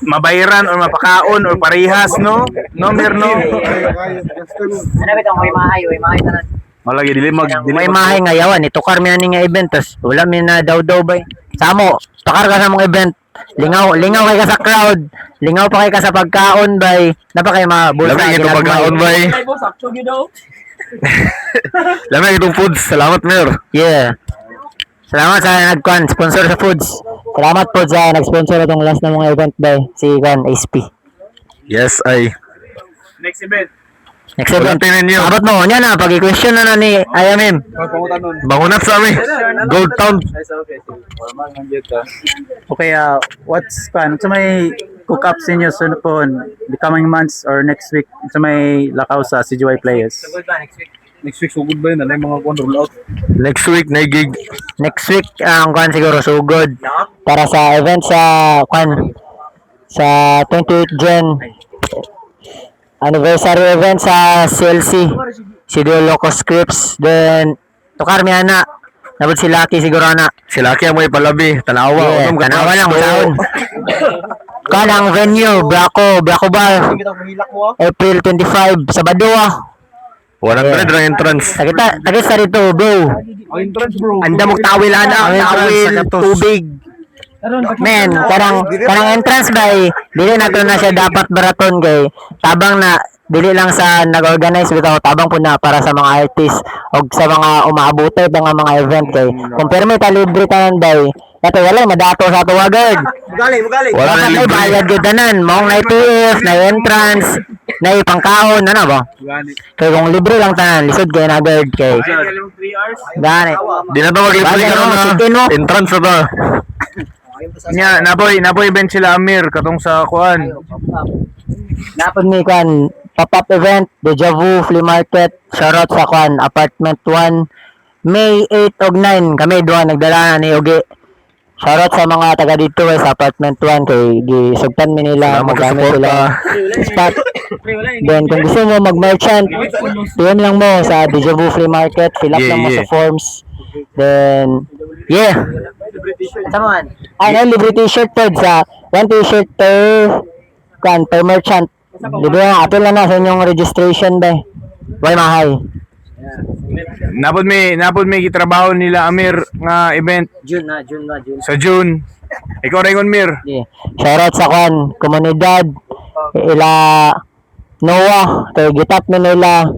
Mabayaran or mapakaon or parehas, no no mer no. Ano bitong way mahay tanan. Malagi dili mag dili May mag- mahay nga yawan itukar mi ani nga event tas wala mi na daw daw bay. Samo, tukar ka sa mong event. Lingaw, lingaw kay ka sa crowd. Lingaw pa kay ka sa pagkaon bay. Napa kay mga bulsa. Lami itong ginagmay. pagkaon bay. Lami itong foods. Salamat, Mayor. Yeah. Salamat sa nagkuan, sponsor sa foods. Salamat po sa nag-sponsor itong last na mga event bay, si kuan SP. Yes, ay. Next event. Walang ninyo. Abot mo, nya na pag i-question na na ni IMM. Bangunat sa amin. Gold Town. Okay, what's pan? Sa may cook up sa inyo soon po the coming months or next week sa may lakaw sa CGY players. Next week sugod ba yun? Nanay mga kuan roll out. Next week, na gig. Next week ang kuan siguro sugod para sa event sa kuan sa 28 Jan anniversary event sa CLC Sidio Loco Scripts, then tukar mi ana nabot si Lucky siguro ana. Si Lucky ang may palabi. Tanawa. Yeah, Unom ka tanawa lang masaon. Kuan ang venue Braco Braco Bar, April 25, Sabado ah. 100 lang entrance. Tagita tagita dito, bro. Anda mo tawil ana, Ang entrance tawil, sa Katos. tubig. Men, karang karang entrance bay, dili na to na siya dapat baraton kay tabang na dili lang sa nag-organize bitaw, tabang po na para sa mga artist og sa mga umaabutay pa nga mga event kay kung permi ta libre tanan bay, kato wala madato sa ato agad. Mugali, mugali. Wala na Dapat ay libre. bayad gyud tanan, maong na TF, na entrance, na pangkaon na na ba? Kay kung libre lang tanan, lisod kay na agad kay. Gani. Di na to maglibre Bagay, ka no? na. Sige, no? Entrance na to. Nya, napoy, napoy event sila Amir katong sa kuan. Napod mi kwan pop-up event, Deja Vu Flea Market, shoutout sa kwan Apartment 1, May 8 og 9 kami duha nagdala ni Ugi. Shoutout sa mga taga dito eh, sa Apartment 1 kay gisugtan mi nila Salamat sa magamit suporta. sila spot. Then kung gusto mo mag-merchant, PM lang mo sa Deja Vu Flea Market, fill up Yeah, lang mo sa yeah. forms. Then yeah. Saman. Ay, no, libre t-shirt pod sa one t-shirt per kan per merchant. Libre na, apil na na sa inyong registration ba. Way mahay. Napod may gitrabaho nila Amir nga event June na, June na, June. sa June. Ikaw Raymond Mir. Yeah. Shoutout sa kwan, komunidad, ila Noah, kay gitap mi nila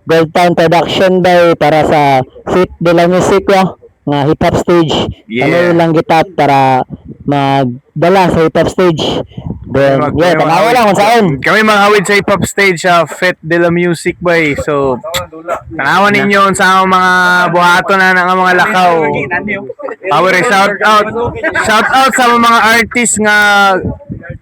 Gold Town Production bay para sa Fit de la Music wa nga hip hop stage. Yeah. Ano lang gitap para magdala sa hip hop stage. Then, yeah, tanawa lang kung saan. Kami mga awit sa hip hop stage sa Fet de la Music bay. So, tanawan ninyo sa among mga buhaton na nga mga lakaw. Power eh, shout out. Shout out sa mga artist nga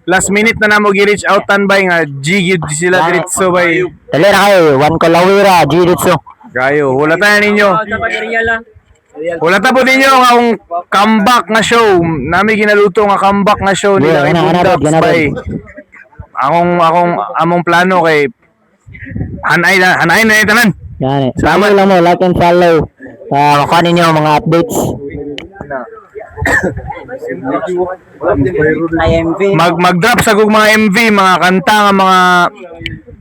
last minute na namo gi-reach out tan bay nga G gyud sila diretso bay. Dali na kayo, one Kalawira, G Ditso. Kayo, hulatan ninyo. Hulata po ninyo nga akong comeback nga show. Nami ginaluto nga comeback nga show nila Yeah, kay gana, gana, Boondocks gana, bay. Akong akong among plano kay hanay na hanay na tanan. Gani. Salamat lang mo, like and follow. Makuha ninyo ang mga updates. Mag-drop sa kog mga MV, mga kanta nga mga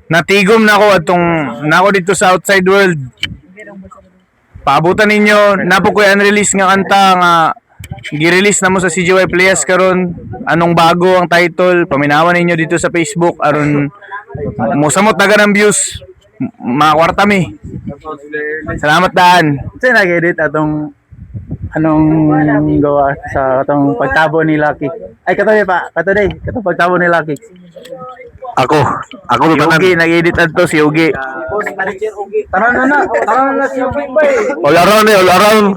natigom na ako atong nako dito sa outside world. Paabutan ninyo, napo ko'y unreleased nga kanta nga gi-release na mo sa CGY Players karon. Anong bago ang title? Paminawan ninyo dito sa Facebook aron mosamot na ng views. Makakwarta mi. Salamat daan. Sa nag-edit atong anong gawa sa atong pagtabo ni Lucky. Ay katoy pa, katoy katong pagtabo ni Lucky. Ako. Ako Si Ugi, nag-edit adto si Ugi. Tara na na, tara na na si Ugi pa eh. All around eh, all around.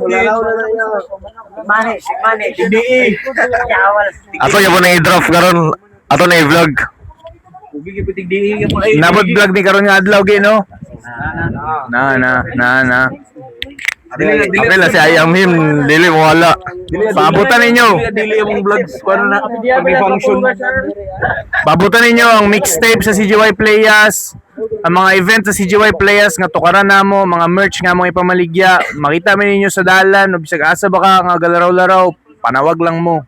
Ato yung na i-drop karon. Ato na i-vlog. Ugi gipitig DE ka pa eh. Nabot vlog ni karon nga adlaw gi no. Na na na na. Apel na si I am him, dili mo wala. Paabutan ninyo. Dili among vlogs kuno na pag may function. Paabutan ninyo ang mixtape sa CGY Playas, ang mga event sa CGY Playas nga tukaran namo, mga merch nga mga ipamaligya. Makita mi ninyo sa dalan o bisag asa ba ka nga galaraw-laraw, panawag lang mo.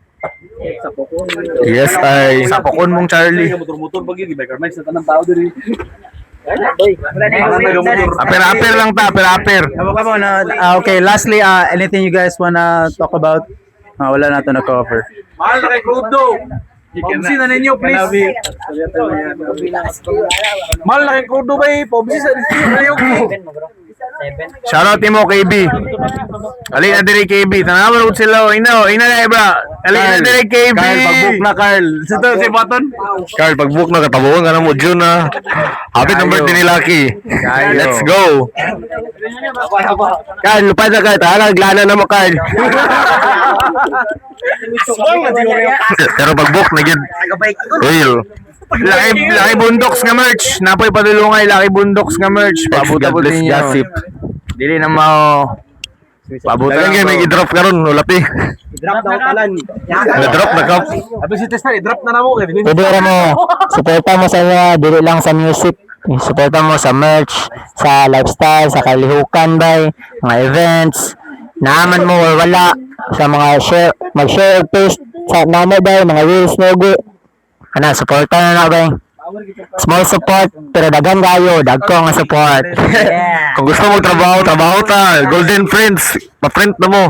Yes, ay. Sa pokon mong Charlie. Motor-motor pag yun, biker mics na tanang tao diri. Aper-aper lang ta, aper-aper. Come on, okay, lastly, anything you guys wanna talk about? Wala na to na cover. Mahal na kay Crudo. Paubsi na ninyo, please. Mahal na kay Crudo ba eh. Paubsi sa ninyo. Shoutout nimo KB. Ali na diri KB. Tanawa ra sila. Oh. Ina, oh. Ina na bra. Ali na diri KB. Carl, pag-book na Carl. Sa to si Button. Carl, pag-book na katabuan ka na mo June na. Happy number birthday ni Lucky. Kayo. Let's go. Carl, lupad na Carl. Tara, naglana na mo Carl. Pero pag-book na gid. Real. Laki, Laki Bundoks nga merch. Napoy padulungay Laki Bundoks nga merch. God Paabot bless ninyo. gossip. Dili na mao. Paabot Dagan kayo may i-drop karon, wala pi. Drop daw talan. Na-drop na kap. Abi si Testa, i-drop na na mo. Pwede ra mo, suporta mo sa inyo, dili lang sa music. Suporta mo sa merch, sa lifestyle, sa kalihukan bay, mga events, naaman mo or wala, sa mga share, mag-share or post sa namo bay, mga reels no go. Ana, suporta na na bay. Small support, pero daghan kayo, dagko nga support. Kung gusto mo trabaho, trabaho ta. Golden Friends, pa-print na mo.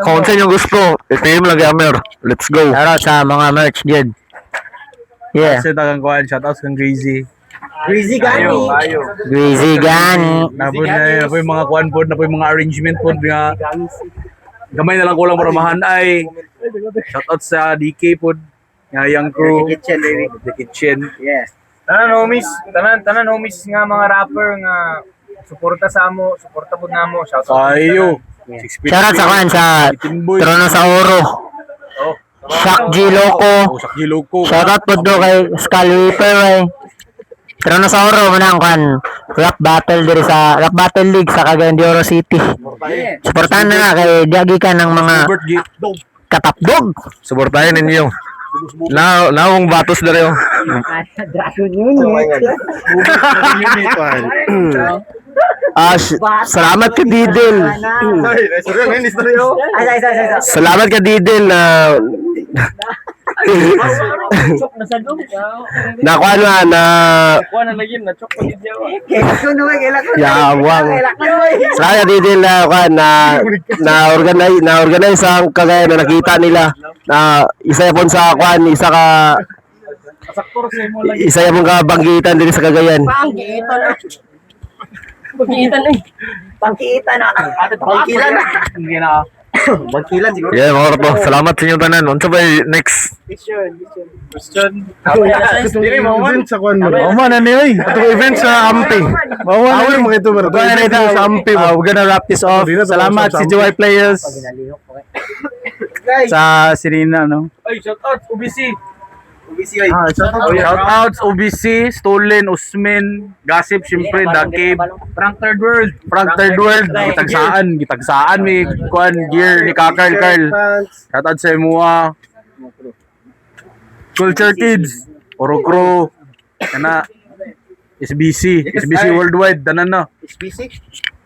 Kung unsa inyong gusto, i-PM lang kay Amer. Let's go. Shoutout sa mga merch, good. Yeah. Sa tagang kuan, shout out kang Greasy. Greasy gani. Ayo. Greasy gani. Napo na napo yung mga kuan pod, napo yung mga arrangement pod nga gamay na lang kulang para mahanay. Shout out sa DK pod nga young crew. The Kitchen, baby. The Kitchen. Yes. Tanan homies, tanan tanan homies nga mga rapper nga suporta sa amo, suporta pud namo. Shout out. Ayo. Shoutout sa kuan sa Trono sa Oro. Shock G Loco. Oh, Sak G Loco. Shoutout po do kay Skull Reaper ay. Trono sa Oro mo na ang kuan rap battle diri sa Rap Battle League sa Cagayan de Oro City. Suportahan na nga kay diagi ka ng mga Robert G. katapdog. Suportahin ninyo. Na naong batos na rin. Salamat ka Didel. Salamat ka Didel na nakuha na na yawang. Salamat ka Didel na kuha na na organize na organize ang kagaya na nakita nila na isa yapon sa kuan isa ka isa yapon ka banggitan diri sa Cagayan. Pangkiita na. Pangkilan na. Pangkilan siguro. Yeah, mga to. Salamat sa inyong tanan. Unsa ba next? Event sa kwan mo. Mao na ni oy. Atong event sa Ampi. Mao na Awol mo kito bro. We're Event sa Ampi. We're gonna wrap this off. Dili na to Salamat sa si Ampi. CGY Players. Sa Sirena, no? Ay, shout out OBC. Shout out. Shout outs OBC, Stolen, Usmin, Gossip, syempre, The Cave, Frank Third World, Frank Third World, gitagsaan, gitagsaan may kuan gear ni Kakarl Carl. Shout out sa imuha. Culture Kids, Oro Crew, kana SBC, SBC Worldwide, tanan na. SBC.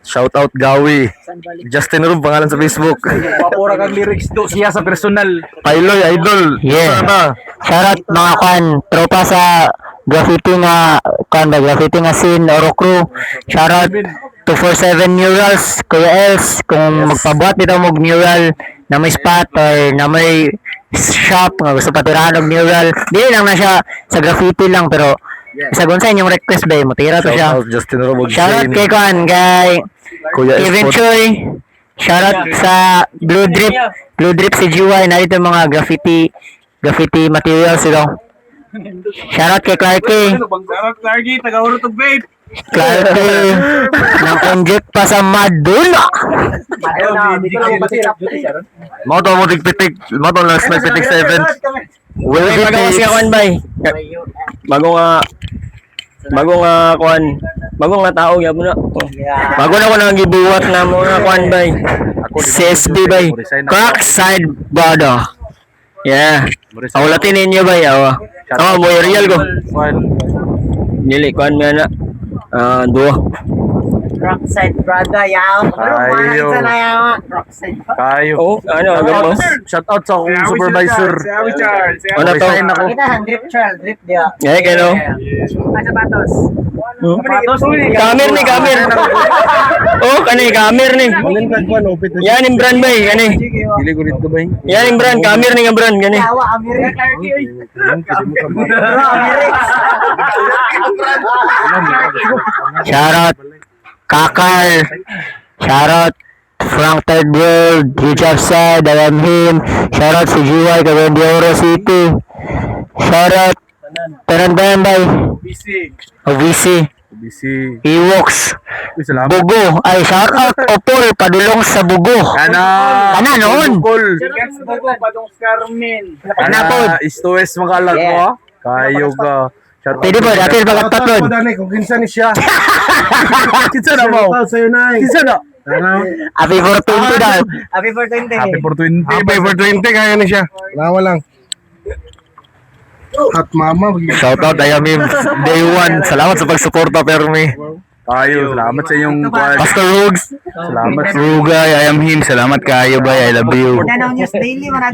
Shout out Gawi. Justin Room pangalan sa Facebook. Wapora kang lyrics do siya sa personal. Pailoy idol. Yeah. Sana. Shoutout mga kwan, tropa sa graffiti nga kwan ba, graffiti nga scene, Oro Crew. Shoutout 247 Murals, Kuya Els, kung magpabuhat dito mo og mural na may spot or na may shop nga gusto patirahan og mural, dili lang na siya sa graffiti lang, pero sa unsa inyong request ba, motira to Shout siya. out Justin Room ug Shoutout Zane. kay kwan, kay Kuya Kevin Espot. Choi. Shoutout sa Blue Drip, Blue Drip si GY, narito yung mga graffiti graffiti materials ito. Shoutout kay Clarky. Sarap Clarky, taga-urot og vape. Clarky nang conject pa sa Madula. Mao to mo tigpitik. Mao to last night pitik sa event. Will Ay, pagawas nga kuan bay. Bago nga bago nga kuan, bago nga tao gyapon na. Bago na ko nang gibuhat na mga kuan bay. CSB bay. Crack side brother. Yeah. Ako latin ninyo bay awa. Oh, mo real ko. Dili kuan mi ana. Ah, duha. Rockside brother yaw. Ayo. Kayo. Oh, ano agam mo? Shout out sa akong supervisor. Ano to? Resign ako. Drip trial, drip dia. Eh, kano? Kamer ni kamer. Oh, kani kamer ni. Yan yung brand bay kani. Dili ko dito bay. Yan yung brand, kamer ni nga brand kani. Shoutout Kakar. Shoutout Frank Third World, Richard Said, I am him. Shoutout si GY, Cagayan de Oro City. Shoutout Tanan Bayan Bay. OVC. Busy. Ewoks. Uy, salamat. Bugo. Ay, shoutout Opol, padulong sa Bugo. Kana. Kana noon. Bukol. Kana po. Kana East to West mga alag mo. ah. Kayo ka. Shout out. Pwede po, dapil bagat Shoutout patlon. ko dani kung kinsa ni siya. Kinsa na mo? Shoutout sa'yo na. Kinsa na? Happy 420 daw. Happy 420. Happy for 20 kaya ni siya. Nawa lang. At mama, Shout out I am him. Day 1. Salamat sa pagsuporta permi. Kayo, salamat sa inyong kuwan. Pastor Rugs. Salamat sa Rugay, I am him. Salamat kayo, bay. I love you.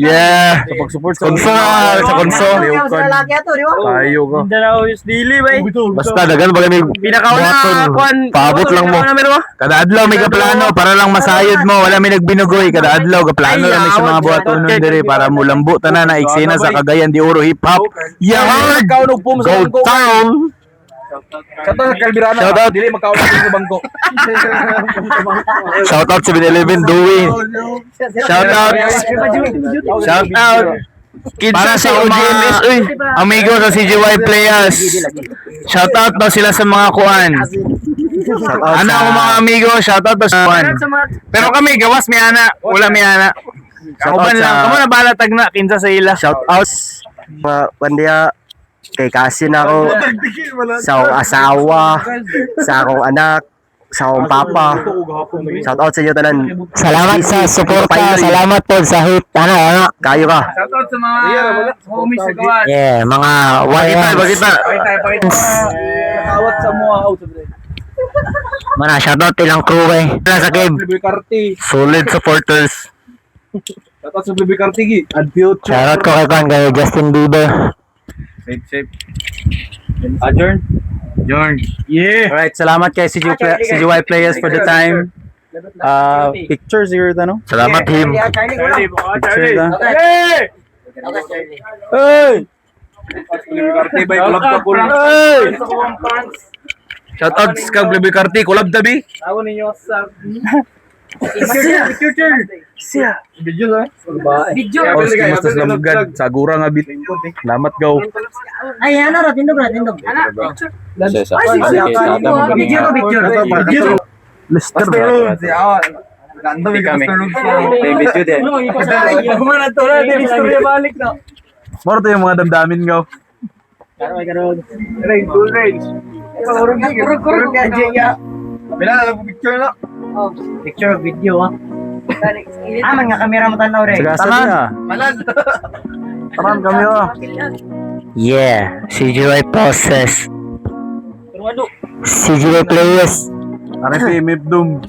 Yeah. sa pag-support sa Konso, sa konso. Kayo ka. Mindanao is dili bay. Basta dagan ba kami Pinakauna kuan. Paabot lang mo. Kada adlaw may kaplano para lang masayod mo. Wala may nagbinugoy. Kada adlaw kaplano lang may sa mga buhatonon diri para mulambo tanan na eksena sa Cagayan de Oro hip hop. Yeah! Magkaon og pum sa Go bangko. town. Shout out sa Calvirana. Shout out. Dili magkaon og pum sa bangko. Shout out 7-Eleven Dewey. Shout out. Shout out. Para sa OGMS, uy. Amigo sa CGY Players. Shout out daw sila sa mga kuan. Ano ang mga amigo, shout out daw sa kuan. Pero kami gawas mi ana, wala mi ana. Shout out Uban lang, sa kamo na bala tagna kinsa sa ila. Shout out mga pandiya kay kasin ako sa akong asawa, sa akong anak, sa akong papa. Shout out sa inyo tanan. Salamat sa suporta, salamat po sa hit. Ano, ano? Kayo ka. Shoutout sa mga homies sa gawas. Yeah, mga Pakita, YMs. pakita. Pakita, pakita. Nakawat sa mua out. Mana, shoutout ilang crew eh. Wala sa cave. Carti. Solid supporters. Shoutout sa Blue Carti gi. Shoutout ko kay Kwan, kay Justin Bieber. Safe, safe. Adjourn. Adjourn. Yeah. Alright, salamat kay CGY Players for the time. Pictures here, ano? Salamat him. Charlie, oh, Pictures Charlie. na. Hey! Hey! Blue Carti bay collab ka kul. Hey! Shout out sa Blue Carti, collab tabi. Tawo ninyo sa Video na. Video. Oh, kumusta sa lamugad? Sagura nga bit. Salamat gaw. Ay, ano ra, tindog ra, tindog. Video ko, picture. Lester. Moro to yung mga damdamin gaw. Picture, video ah. Ah, man nga kamera mo tanaw re. Tanan. Tanan kami ah. Yeah, CGI process. CGI players. RFP, Mipdum.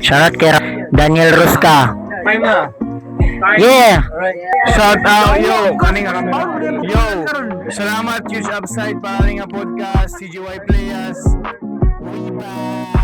Shoutout kay Daniel Rosca. Yeah! Shout out, yo, kani nga kami. Yo, salamat Huge Upside para nga podcast, CGY Players. We back.